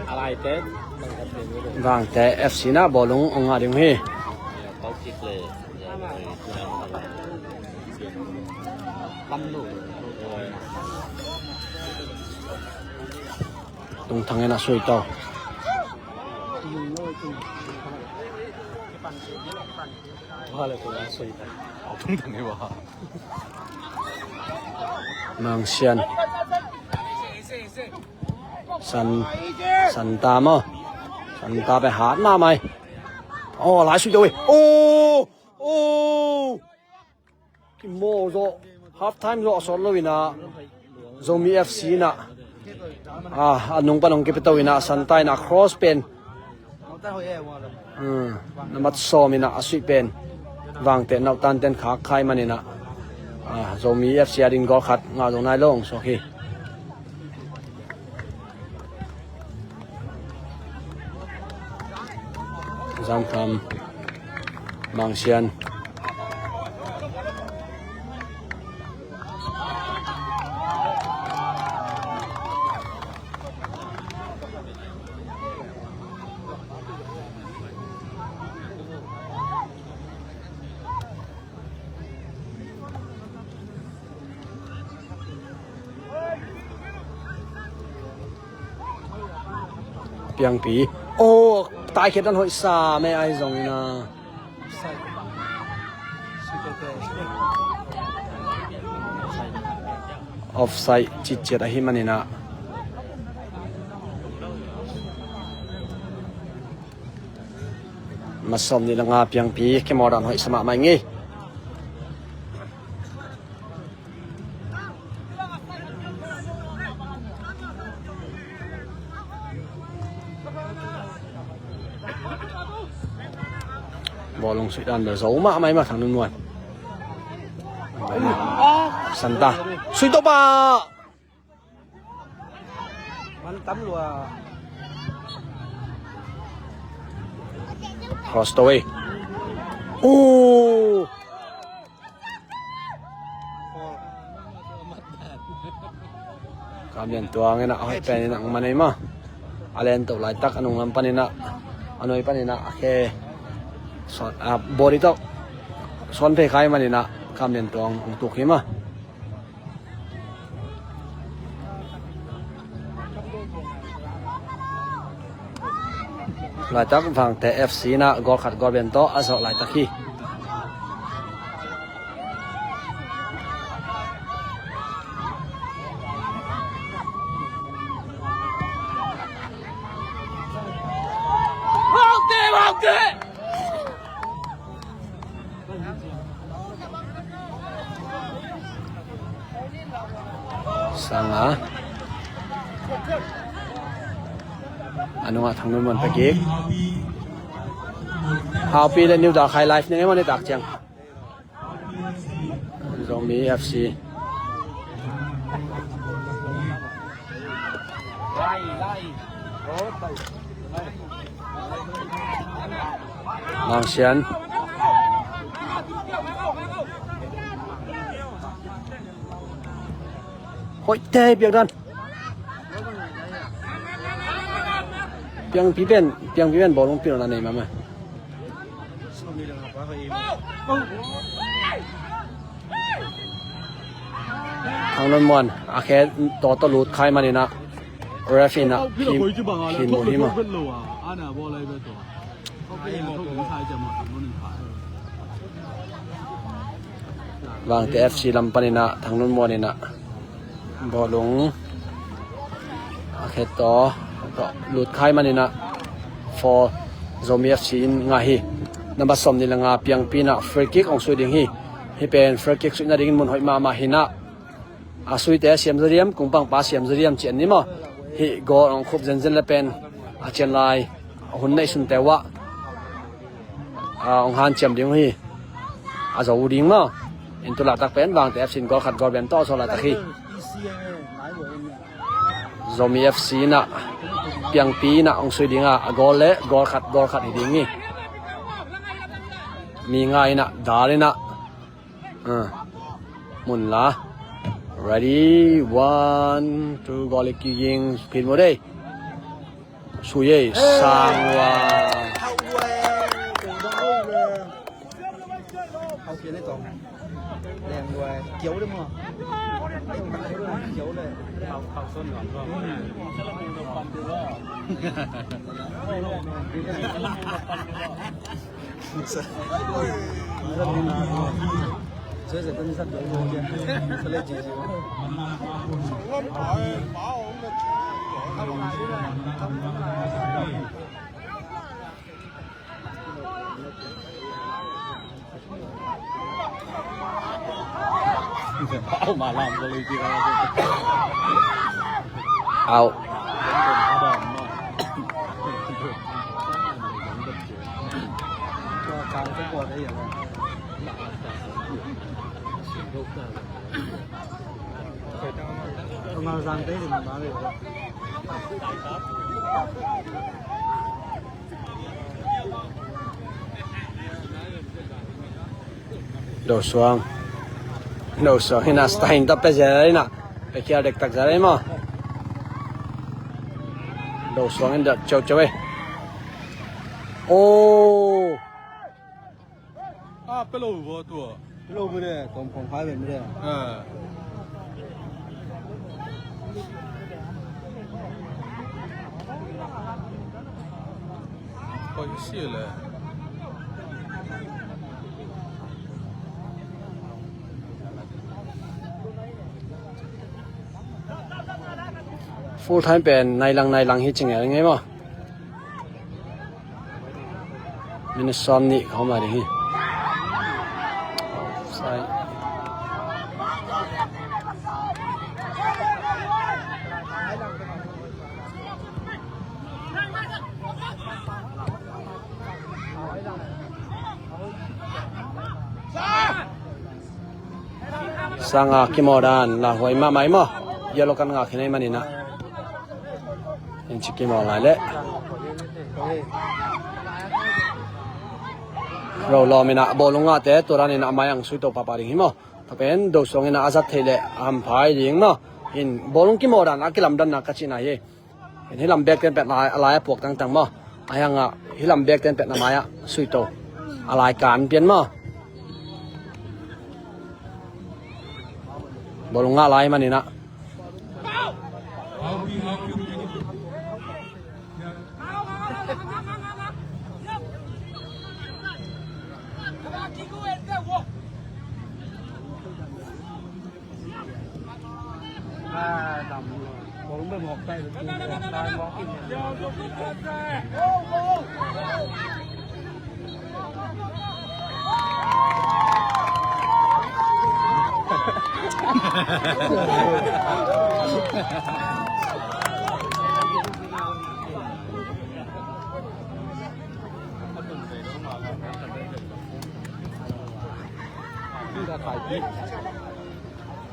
A lai Vangte F C na bawlung ong ngah ding hi. Tungthang in a sui to. Mangsian. San, Santa maw. Santa pen hat mahmah hi. Aw, lai sui to hi. Aw, aw. Kimawl zawh, half time zawh a sawt lo inah Zomi F C inah a nung pan hong kipia to inah Santa inah cross pen, hmm, na mat sawm inah a suih pen Vangte nauhtanten khak khai man inah, ah, Zomi F C a ding goal khat ngah zo nai lo hong suak hi. Zamkham, Mangsian. Piangpi. Oh, taikhiat dan hoih sa me ahi zongin a. Offside citciat ahi maninah. Masawm nih le nga Piangpi kimawl dan hoih sa mahmah ing ei. Bawlung suih dan bel zo mahmah i mah Thang Nun Muan. Santa. Suih tawh pah. Cross to ei. Uh. Kam Lian Tuang in a hoih pen in a man ei maw. A len toh laitak a nunglam panin a, a nuai panin a, a khe sawn, a body tawh sawn phei khai manin a Kam Lian Tuang hong tuk hi maw. Laitak Vangte F C in a goal khat goal bian tawh a zawh laitak hi. Sanga. A nungah Thang Nun Muan pia kik. Haupi le New Dalkhai live ning ei maw, nitak ciang. Zomi F C. Mangsian. Hoih tei piak dan. Piangpi pen, Piangpi pen bawlung pilna nei mahmah. Thang Nun Muan a khe tawh tawh lut khai manin a ref in a phin, phin mu hi maw. Vangte F C lam panin a Thang Nun Muan in a bawlung a khe tawh, tawh lut khai manin a foul Zomi F C in ngah hi. Number sawm nih le nga Piangpi in a free kick hong sui ding hi. Hih pen free kick suih nadingin mun hoih mahmah hi in a, a suite Siam Za Liam, kungpangpa Siam Za Liam ci an ni maw. Hih goal hong khup zenzen le pen a cian lai hun neih sunte uh ah, a, hong hanciam ding uh hi. A zo uh ding maw. In tu laitak pen Vangte F C in goal khat goal bian tawh a zawh laitak hi. Zomi F C in a Piangpi in a hong sui ding a, a goal le goal khat goal khat hi ding hi. Mi nga in a dal in a, a, mun la. Ready, one, two, goal kick in, phin mu dei. Sui ei, sang ua. Hau kia le tong. Leng ua, kiau le mo. Kiau le. Out. Do Suang. Do Suang hi na, stain ta pe zel hi na. Pe khial dektak zel hi maw. Do Suang in dah ceu ceu ei. Oh. Ah, pe lo vua tua. Pe lo vua de, kong kong khai ven de. Ah. Koi si le. Full time pen nai lang nai lang hi ci ngel ngei maw. Minute sawm nih ka hawm lai ding hi. Offside. Sanga kimawl dan lauhuai mahmah hi maw. Yellow card ngah khin ahih manin ah. In ci kimawl lai leh. Ro lawm in ah bawlung ngahte tua dan in ah a mai ang sui to pahpah ding hi maw. Tua pen Do Suang in ah a zat theih leh a hampha hi ding maw. In bawlung kimawl dan a kilamdanna ka cihna hi. In hih lam bekten pen a lai a puak tangtang maw. A hiangah hih lam bekten pen a mai-ah sui to. A lai kan pian maw. Bawlung ngah lai manin ah.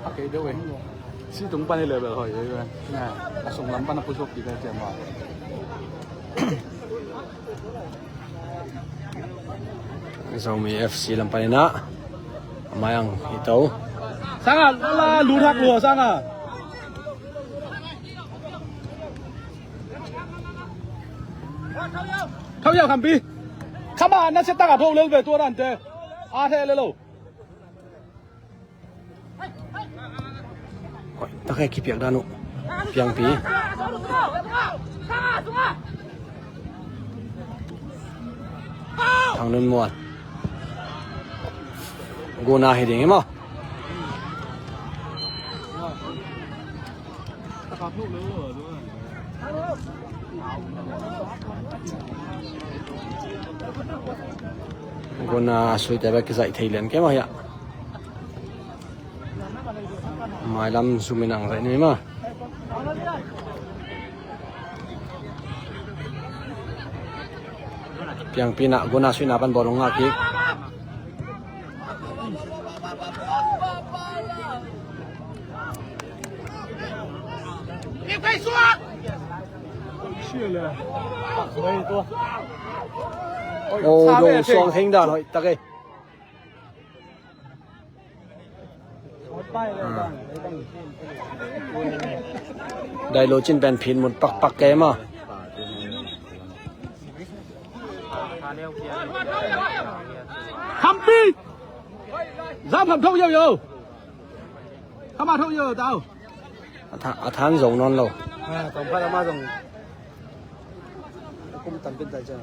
A kei deuh e. Si tung pan i level hoih e. A sung lam pan a pusuak kik a ciam a. Zomi F C lam panin ah a mai ang hi to. Sanga, la, la, lu thak lua, Sanga. Khau yau khampi. Khama na se taka tho lel ve tua dante. A the lelo. Hoih tak e, kipiak dan uh. Piangpi. Thang Nun Muan. Guna hi ding hi maw. Guna suite bek kizaih thei lian kei maw hiah. Mailam zum in ang zaih ni maw. Piangpi in ah Guna suihna pan bawlung ngah kik. Oh, Do Suang heng dan hoih tak e. Dai lo cin pen phin mut pakpak kei maw. Khampi. Zam kham tho yo yo. Kham a tho yo tau. A tha-, a than zong non lo. Ah, tong pha ma zong. Kum tam pin tai cha.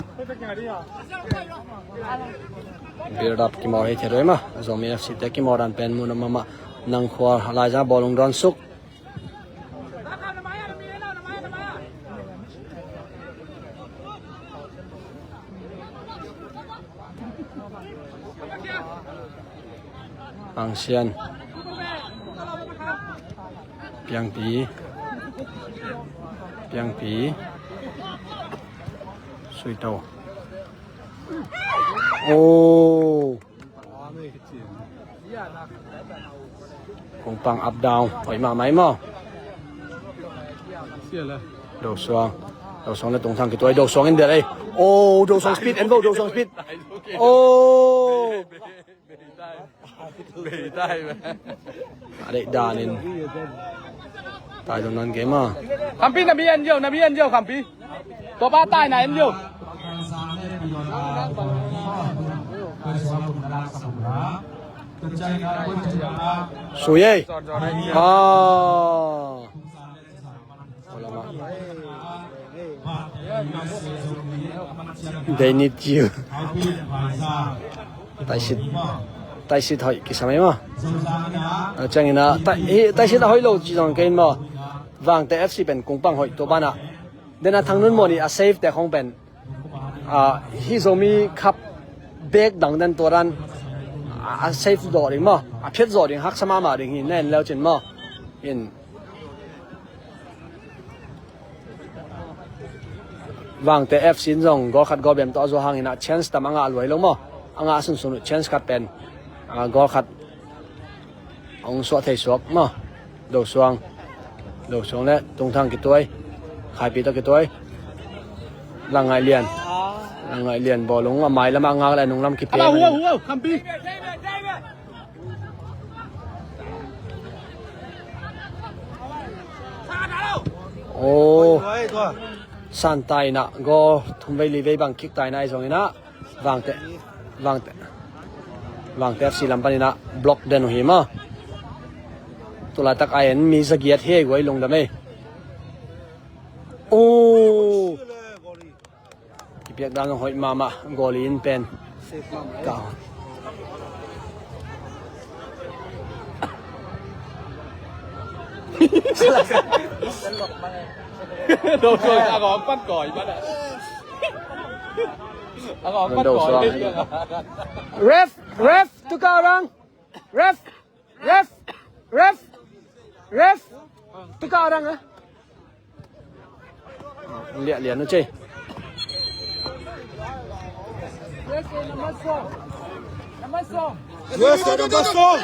Build up kimawl hi thei roi ma. Zomi F C te kimawl dan pen mun a mama. Nang khua lai za bawlung don suk. Pangsian. Piangpi. Piangpi. Suito. Oh. Kung pang up down. Oi, ma mai mo. Dosuang. Dosuang le Tungthang kituai. Dosuang in der ei. Oh, Dosuang speed en vo, Dosuang speed. Oh. Bei tai, bei tai. A deih danin. Tai lo nan game a. Khampi na bi en yo, na bi en yo Khampi. Tua pa tai na en yo. Sui ei. Ah. They need you. Taisit, taisit hoih kisa mai maw. A ciangin a, tai-, hi, taisit a hoih lo ci zong kei in maw. Vangte F C pen kung pang hoih tua banah. Den a Thang Nun Muan i a save te khong pen. A, hi Zomi Cup bek dang den tua dan. A, a save zawh ding maw. A phiat zawh ding haksa mahmah ding hi nen leu cin maw. In. Vangte F C in zong goal khat goal bem tawh a zuah hangin a chance tam a ngah luai lo maw. A ngah sunsun uh chance khat pen, a, goal khat hong suah thei suak maw. Dosuang. Dosuang le Tungthang kituai. Khaipi tawh kituai. Langngaih Lian. Langngaih Lian bawlung a mai lamah ngak le a nung lam kipia. Hua, hua, Khampi. Oh. San taina go thum vei li vei bang kick taina i zongina Vangte, Vangte, Vangte F C lam panina block den uh hi ma. Tulaitak a en mi zagiat hi ei guai lungdam ei. Oh. Kipiak dan hoih mahmah, goal in pen. Safe mahmah, eh. Ka. Dosong, a gawm pan kawi pan a. A gawm pan kawi. Ref, ref, tukar orang. Ref. Ref! Ref! Ref! Tukar orang, eh. Liah liah nu cei. Yes, eh, number four. Number four. Yes, eh, number four.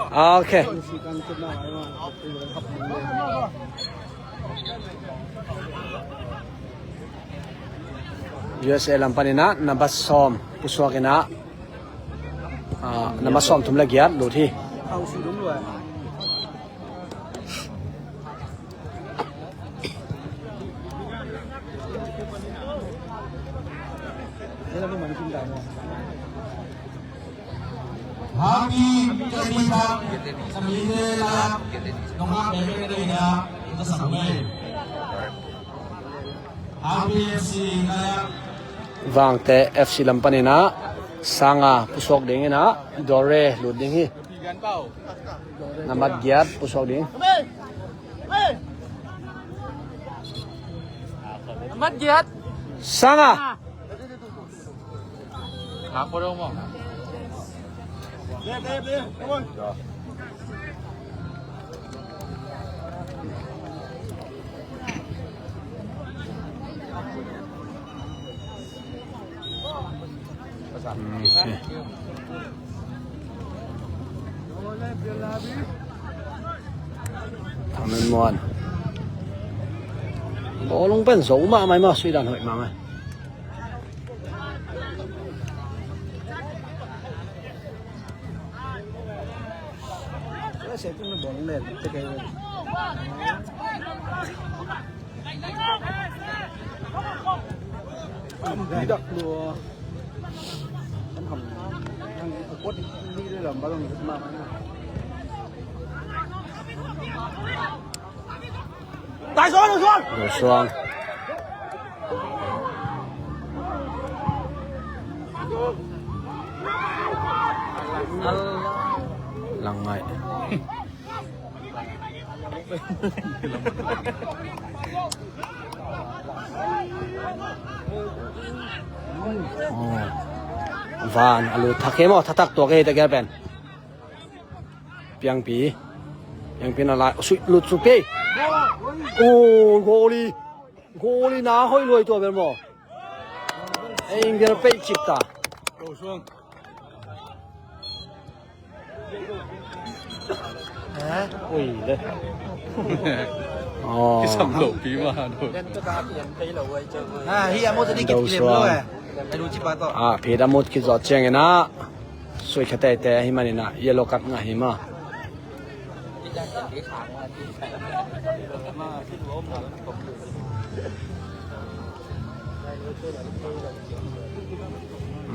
Okay. U S A lam paninah number sawm pusuak inah, ah, number sawm thum le giat lut hi. Vangte F C lam paninah Sanga pusuak dinginah Dore lut ding hi. Namat giat pusuak ding. Namat giat. Sanga. Thang Nun Muan. Bawlung pen zo mahmah, mah suidan hoih mahmah. Dawsuang. Langngai. Van a lut thak hi maw, thathak tuak hi ta gel pen. Piangpi. Piangpi na lai. Sui lut su pe. Oh, goalie. Goalie na hoih luai tua bel maw. Ei, India pei chip ta. Ui le. Oh. Kisam lo pi ma do. Ah, hi amot tadi kit kilem lo eh. Alu chip ato. Ah, phi da mot kizot cheng ena. Sui kha tete hi manina yellow card ngah hi ma.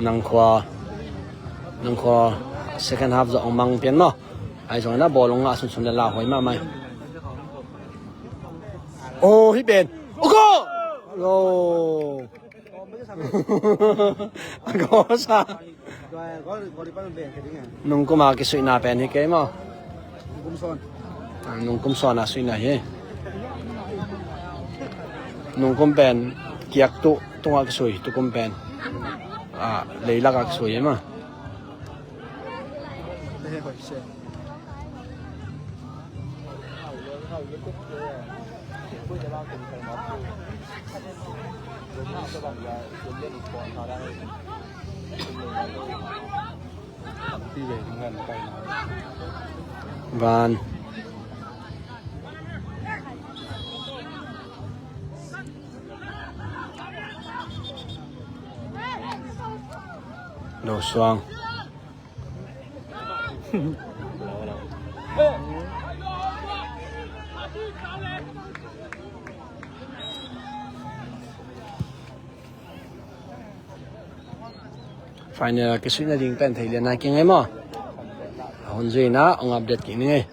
Nang khua, nang khua second half zong mang pian maw. Ai zong na ball ngah sunsun le la hoi mahmah. Oh, hi pen. Oh, goal! Lo. A goal sa. Nungkuma kisuihna pen hi kei maw? Ah, nungkum sawn a suihna hi. Nungkum pen kiak tu tunga kisui, tukum pen ah, leilak a kisui hi maw? Van. Lo suang. Final kisuihna ding pen thei lian nai keng ei maw? A hun zuina ong update kik ning ei.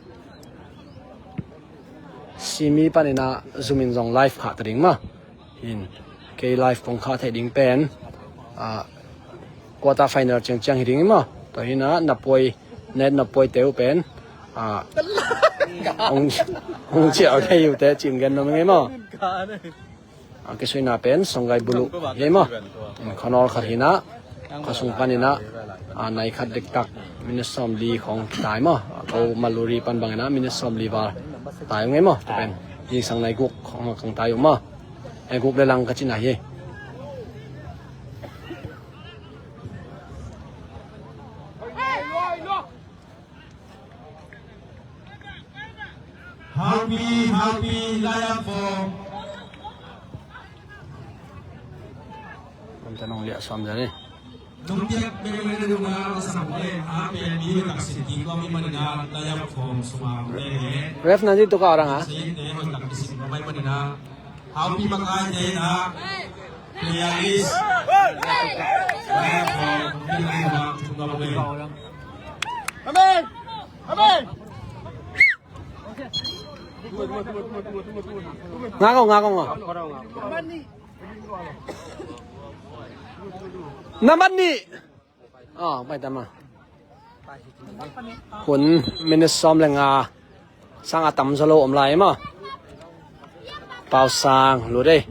Simi panina zumin zong live khah ta ding maw? Hin kei live kong khah theih ding pen ah, quarter final ciangciang hi ding ei maw? Tua hina na puai, net na puai teu pen ah, ong, ong ciah kei uh te cim gen nom ei maw? A kisuihna pen Songgai Bulu hi maw? Khonol khat hina, khosung panina ah, nai khat dektak minute sawmli khong kitai maw? Ko Maluri pan bangina minute sawmli val tai ung ei maw? Tua pen zingsang nai guk khong kang tai uh maw? Ei, guk le lang ka cina hi. Haupi, Haupi, line up for. Nung tiak memang ada dua orang sama boleh. Haupi yang dia tak sedih kau memang ada line up for semua boleh. Ref nanti tukar orang ah. Saya tak sedih kau memang ada. Haupi makai te na player list. Amen. Amen. Ngako, ngako, ngako. Nambat ni. Ah, pai tama. Hun minute sawm le nga sang a tam zaw lo om lai maw? Pau Sang lut ei.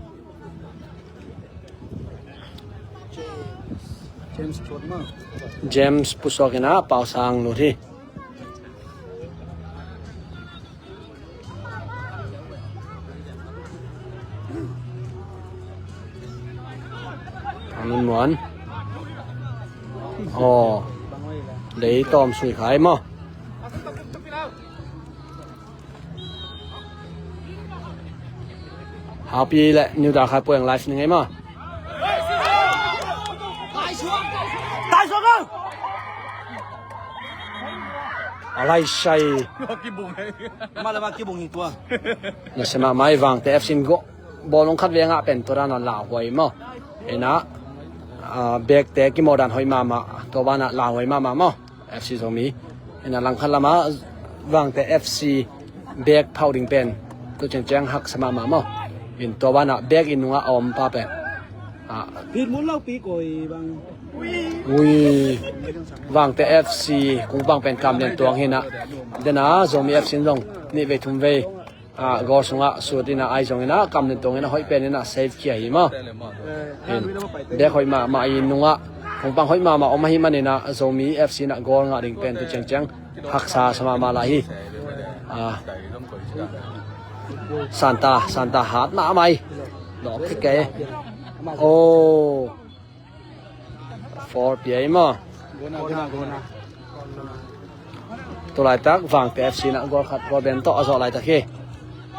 James pusuak ina Pau Sang lut hi. Ang nun muan. Aw. Lei tawm sui khai maw? Haupi le New Dalkhai puang live ni ngei maw? A lai sai. Mala ma kibung hi tua. Na sema mai vang te F C in go. bawlung khat vei a ngah pen tua dan a lauhuai maw. Ina, ah, bekte kimawh dan hoih mahmah, tua banah lauhuai mahmah maw. F C Zomi. Ina langkhat lamah Vangte F C bek phauh ding pen tu ciangciang haksa mahmah maw. In tua banah bek in nungah a om pa pen, ah, Rit mun lo pi koi bang. Ui. Vangte F C kungpang pen Kam Lian Tuang hi na. Dena Zomi F C in zong nih vei thum vei, ah, goal sungah sut ina ai zong ina Kam Lian Tuang ina hoih pen ina save khia hi maw. In bek hoih mahmah i nungah kungpang hoih mahmah om ahi man ina Zomi F C ina goal ngah ding pen tu ciangciang haksa sa mahmah lai hi. Ah. Santa, Santa hat mahmah hi. Lawk khit kei. Oh. Four pia hi maw. Gona, gona, gona. Tu laitak Vangte F C na goal khat goal bem tawh a zawh laitak hi.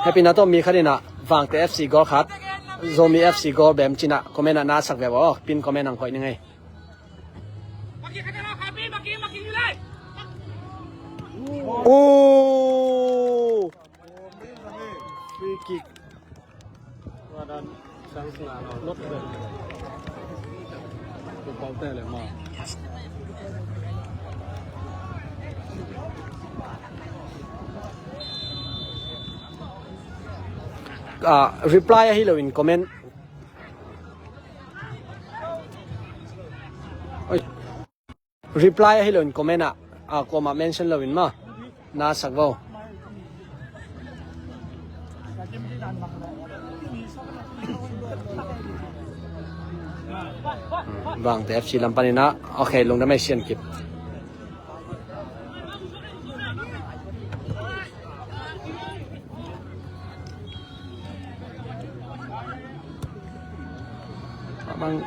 Happy na tawh mi khat ina Vangte F C goal khat, Zomi F C goal bem cina comment ah na sak ve aw. Pin comment ang koih ning ei. Oh! Free kick. Ah, reply ahi loin comment. Oi. Reply ahi loin comment ah, ah, kuamah mention loin maw. Na sak vo. Hmm, Vangte F C lam panin ah. Okay, lungdam ei Sian Kip. Abang.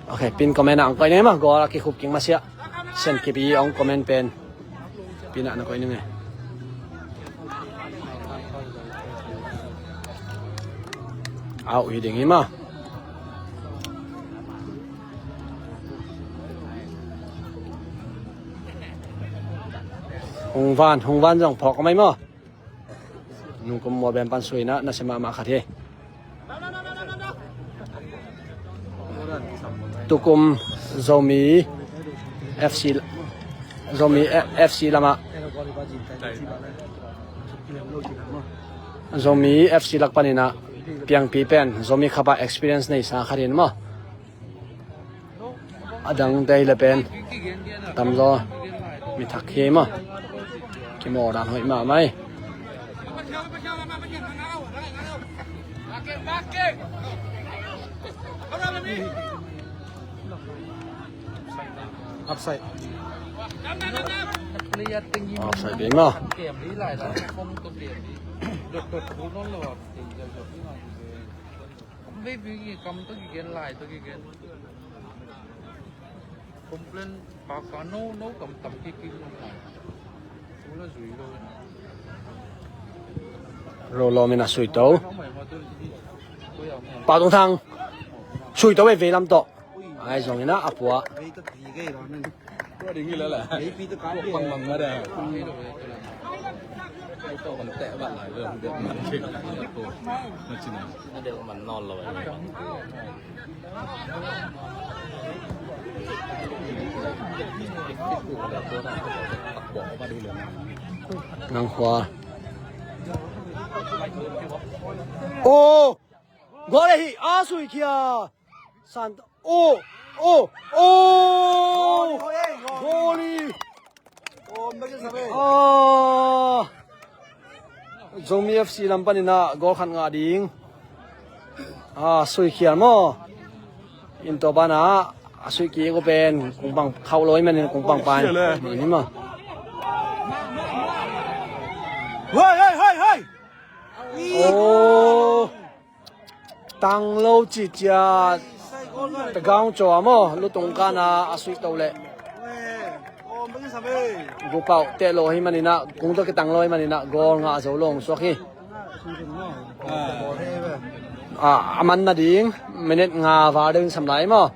Okay, pin comment ah ang koih ning ei maw, goal a kikhup kik masiah. Sian Kip i ang comment pen. Pin ah na koih ning ei. Au hi ding hi maw. Hong Van, Hong Van zong phawk a mai maw. Nungkum mual bem pan suina nasia mahmah khat hi. Tukum Zomi F C, Zomi F C lamah, Zomi F C lak panin ah piangpi pen Zomi Cup ah experience neisa khat hi maw. A dangte hi le pen tamzaw mi thak hi maw. Kimawl dan hoih mahmah hi. Offside. Offside ding maw. Maybe kam to kigen lai to kigen. Complain paka no no kam tam kiki no. Ula zui lo. Lo lo mina sui to. Pa Tung Thang. Sui to ve ve lam to. Ai zong ina a pua. Nang khua. Oh! Goal ahi, a sui khia. San, oh, oh, oh. Goal hi. Ah. Zomi F C lam panin ah goal khat ngah ding. Ah, sui khial maw. In tua banah a sui kik uh pen kungpang khauh lo hi manin kungpang pan. Ni maw. Hoi, hoi, hoi, hoi. Oh. Tang lo ciciat. Tagaung caw a maw, lutung kana a suih to leh. Gupau teh lo hi maninah, kung to kitang lo hi maninah, goal ngah zo lo hong suak hi. Ah, a man nading minute nga val ding sam lai maw.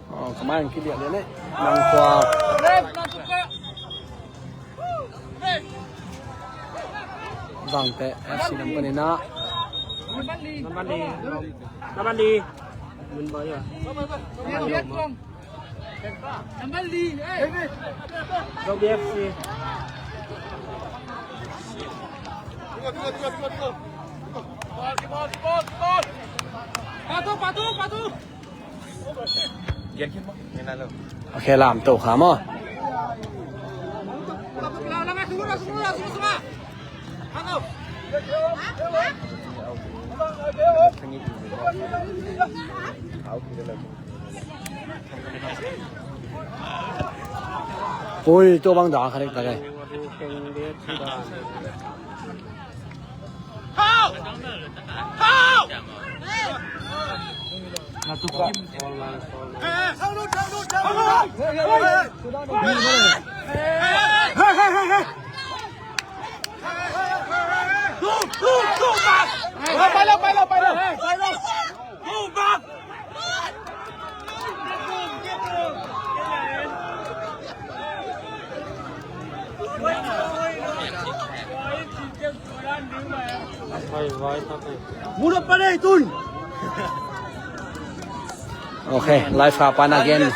Oh, kamai ang kiliah lian eh. Nang khua. Vangte F C lam panin ah. Namali. Namali. Namali. Namali. Namali. Namali. Namali. Namali. A khe lam to kha maw? Ui, tua bang dah kha dek tak ai. Okay, live ka pan again.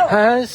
Has.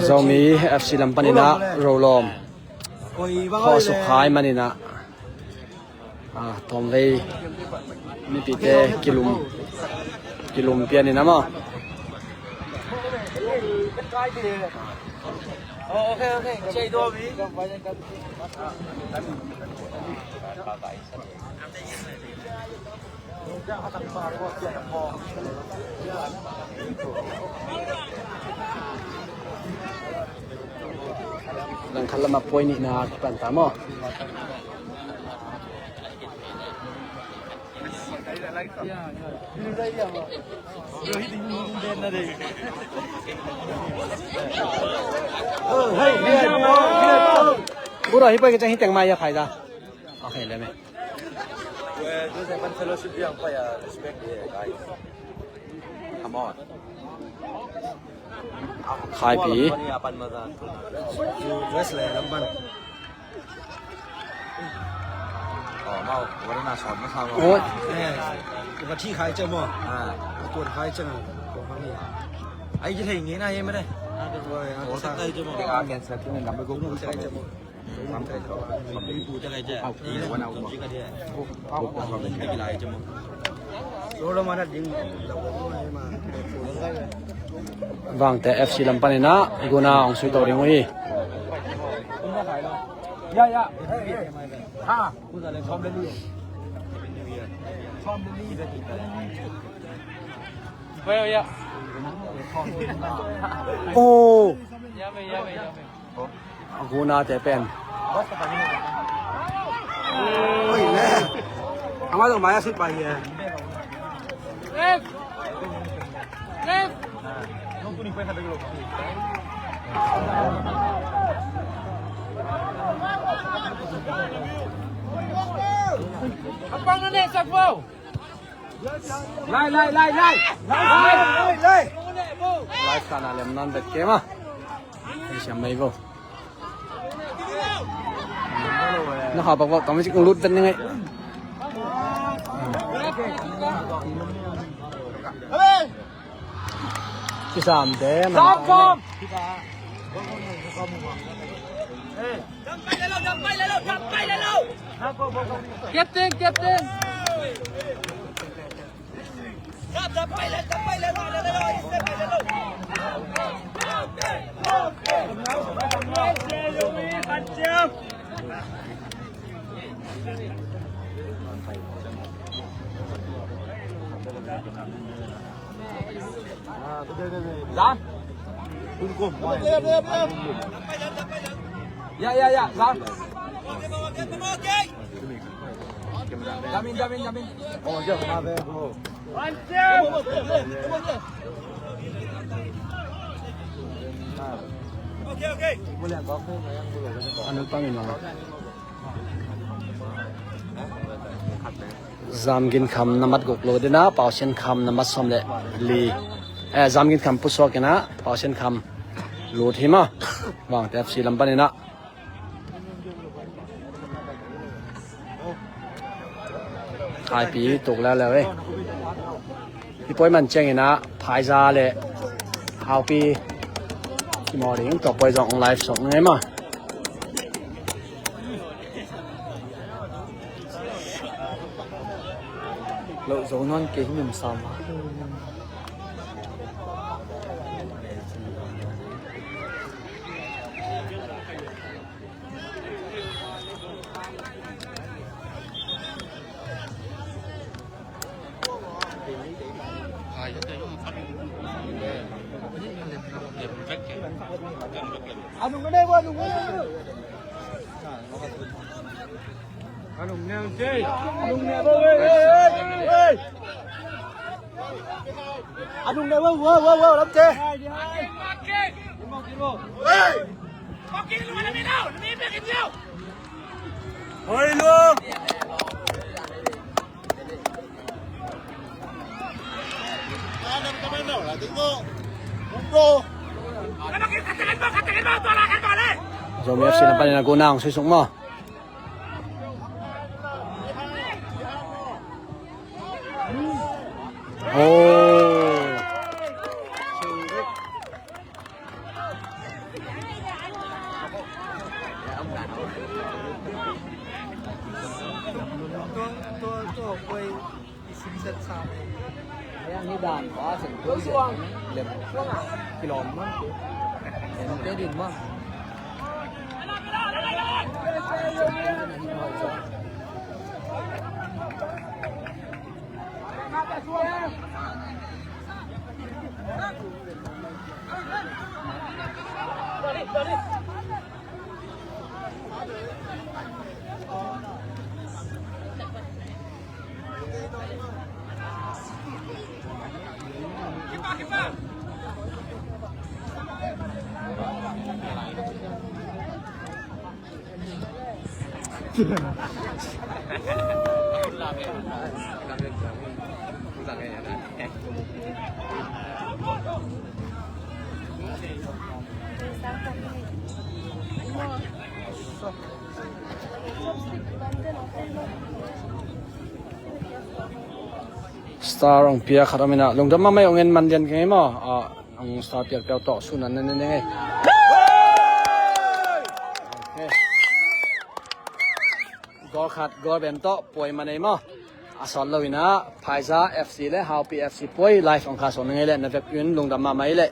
Zomi F C lam panin ah Rolawm khawh suk hai manin ah, ah, tawmvei mipite kilum, kilum pian in ah maw. Langkhat lamah point nihna kipan ta maw? Bro, hih pai ka ciang hih teng mai a phai ta. Okay, lem e. Well, those happen fellowship yang pa ya respect the guys. Come on. Khai pi. Dress le lam ban. Oh, mau, wala na sawt na sa mau. Oh. Eh, ka thi khai che mo. Ah. Ka tuan khai che na. Ko hang ni. Ai ji thei ngi na ye ma de. Ko sa kai che mo. Ka cancel ki na lam ko ko sa kai che mo. Vangte F C lam panin ah guna hong sui to ding uh hi. Oh. A gunate pen. Oi, le. Ama dong maya sut pai ye. Lai, lai, lai, lai. Lai, lai, lai. Lai, kana lem nan bet kema. Hei, siam mai bo. Na ha bak bak, tami sik lut bet ni ngai. Kisam te, man. Sam, sam. Captain, captain. Zam. Ya, ya, ya, Zam. Jamin, jamin, jamin. Anu pangin. Zamginkham na mat guk lo dina, Pausiankham na mat sawm le li. Eh, Zamginkham pusuak ina, Pausiankham lut hi ma. Vangte F C lam pan ina. Khaipi tuk leuleu eh. Hi poi man ciang ina, Phaiza le Haupi. Kimaw ding, tua poi zong live sok ngai ma. Lo zo nuan kei hi mim sam. Zomi F C na panin a guna hong suisuk maw? Oh. Star ong pia khat om ina, lungdam mahmah ing, ong en man lian keng ei maw. Ah, ong star piak piak tawh sun an nen nen ei. Okay. Goal khat, goal bem tawh puai man ei maw. A sawt lo ina, Phaiza F C le Haupi F C puai, live ong kha sawng ning ei le, na vek in lungdam mahmah ei le.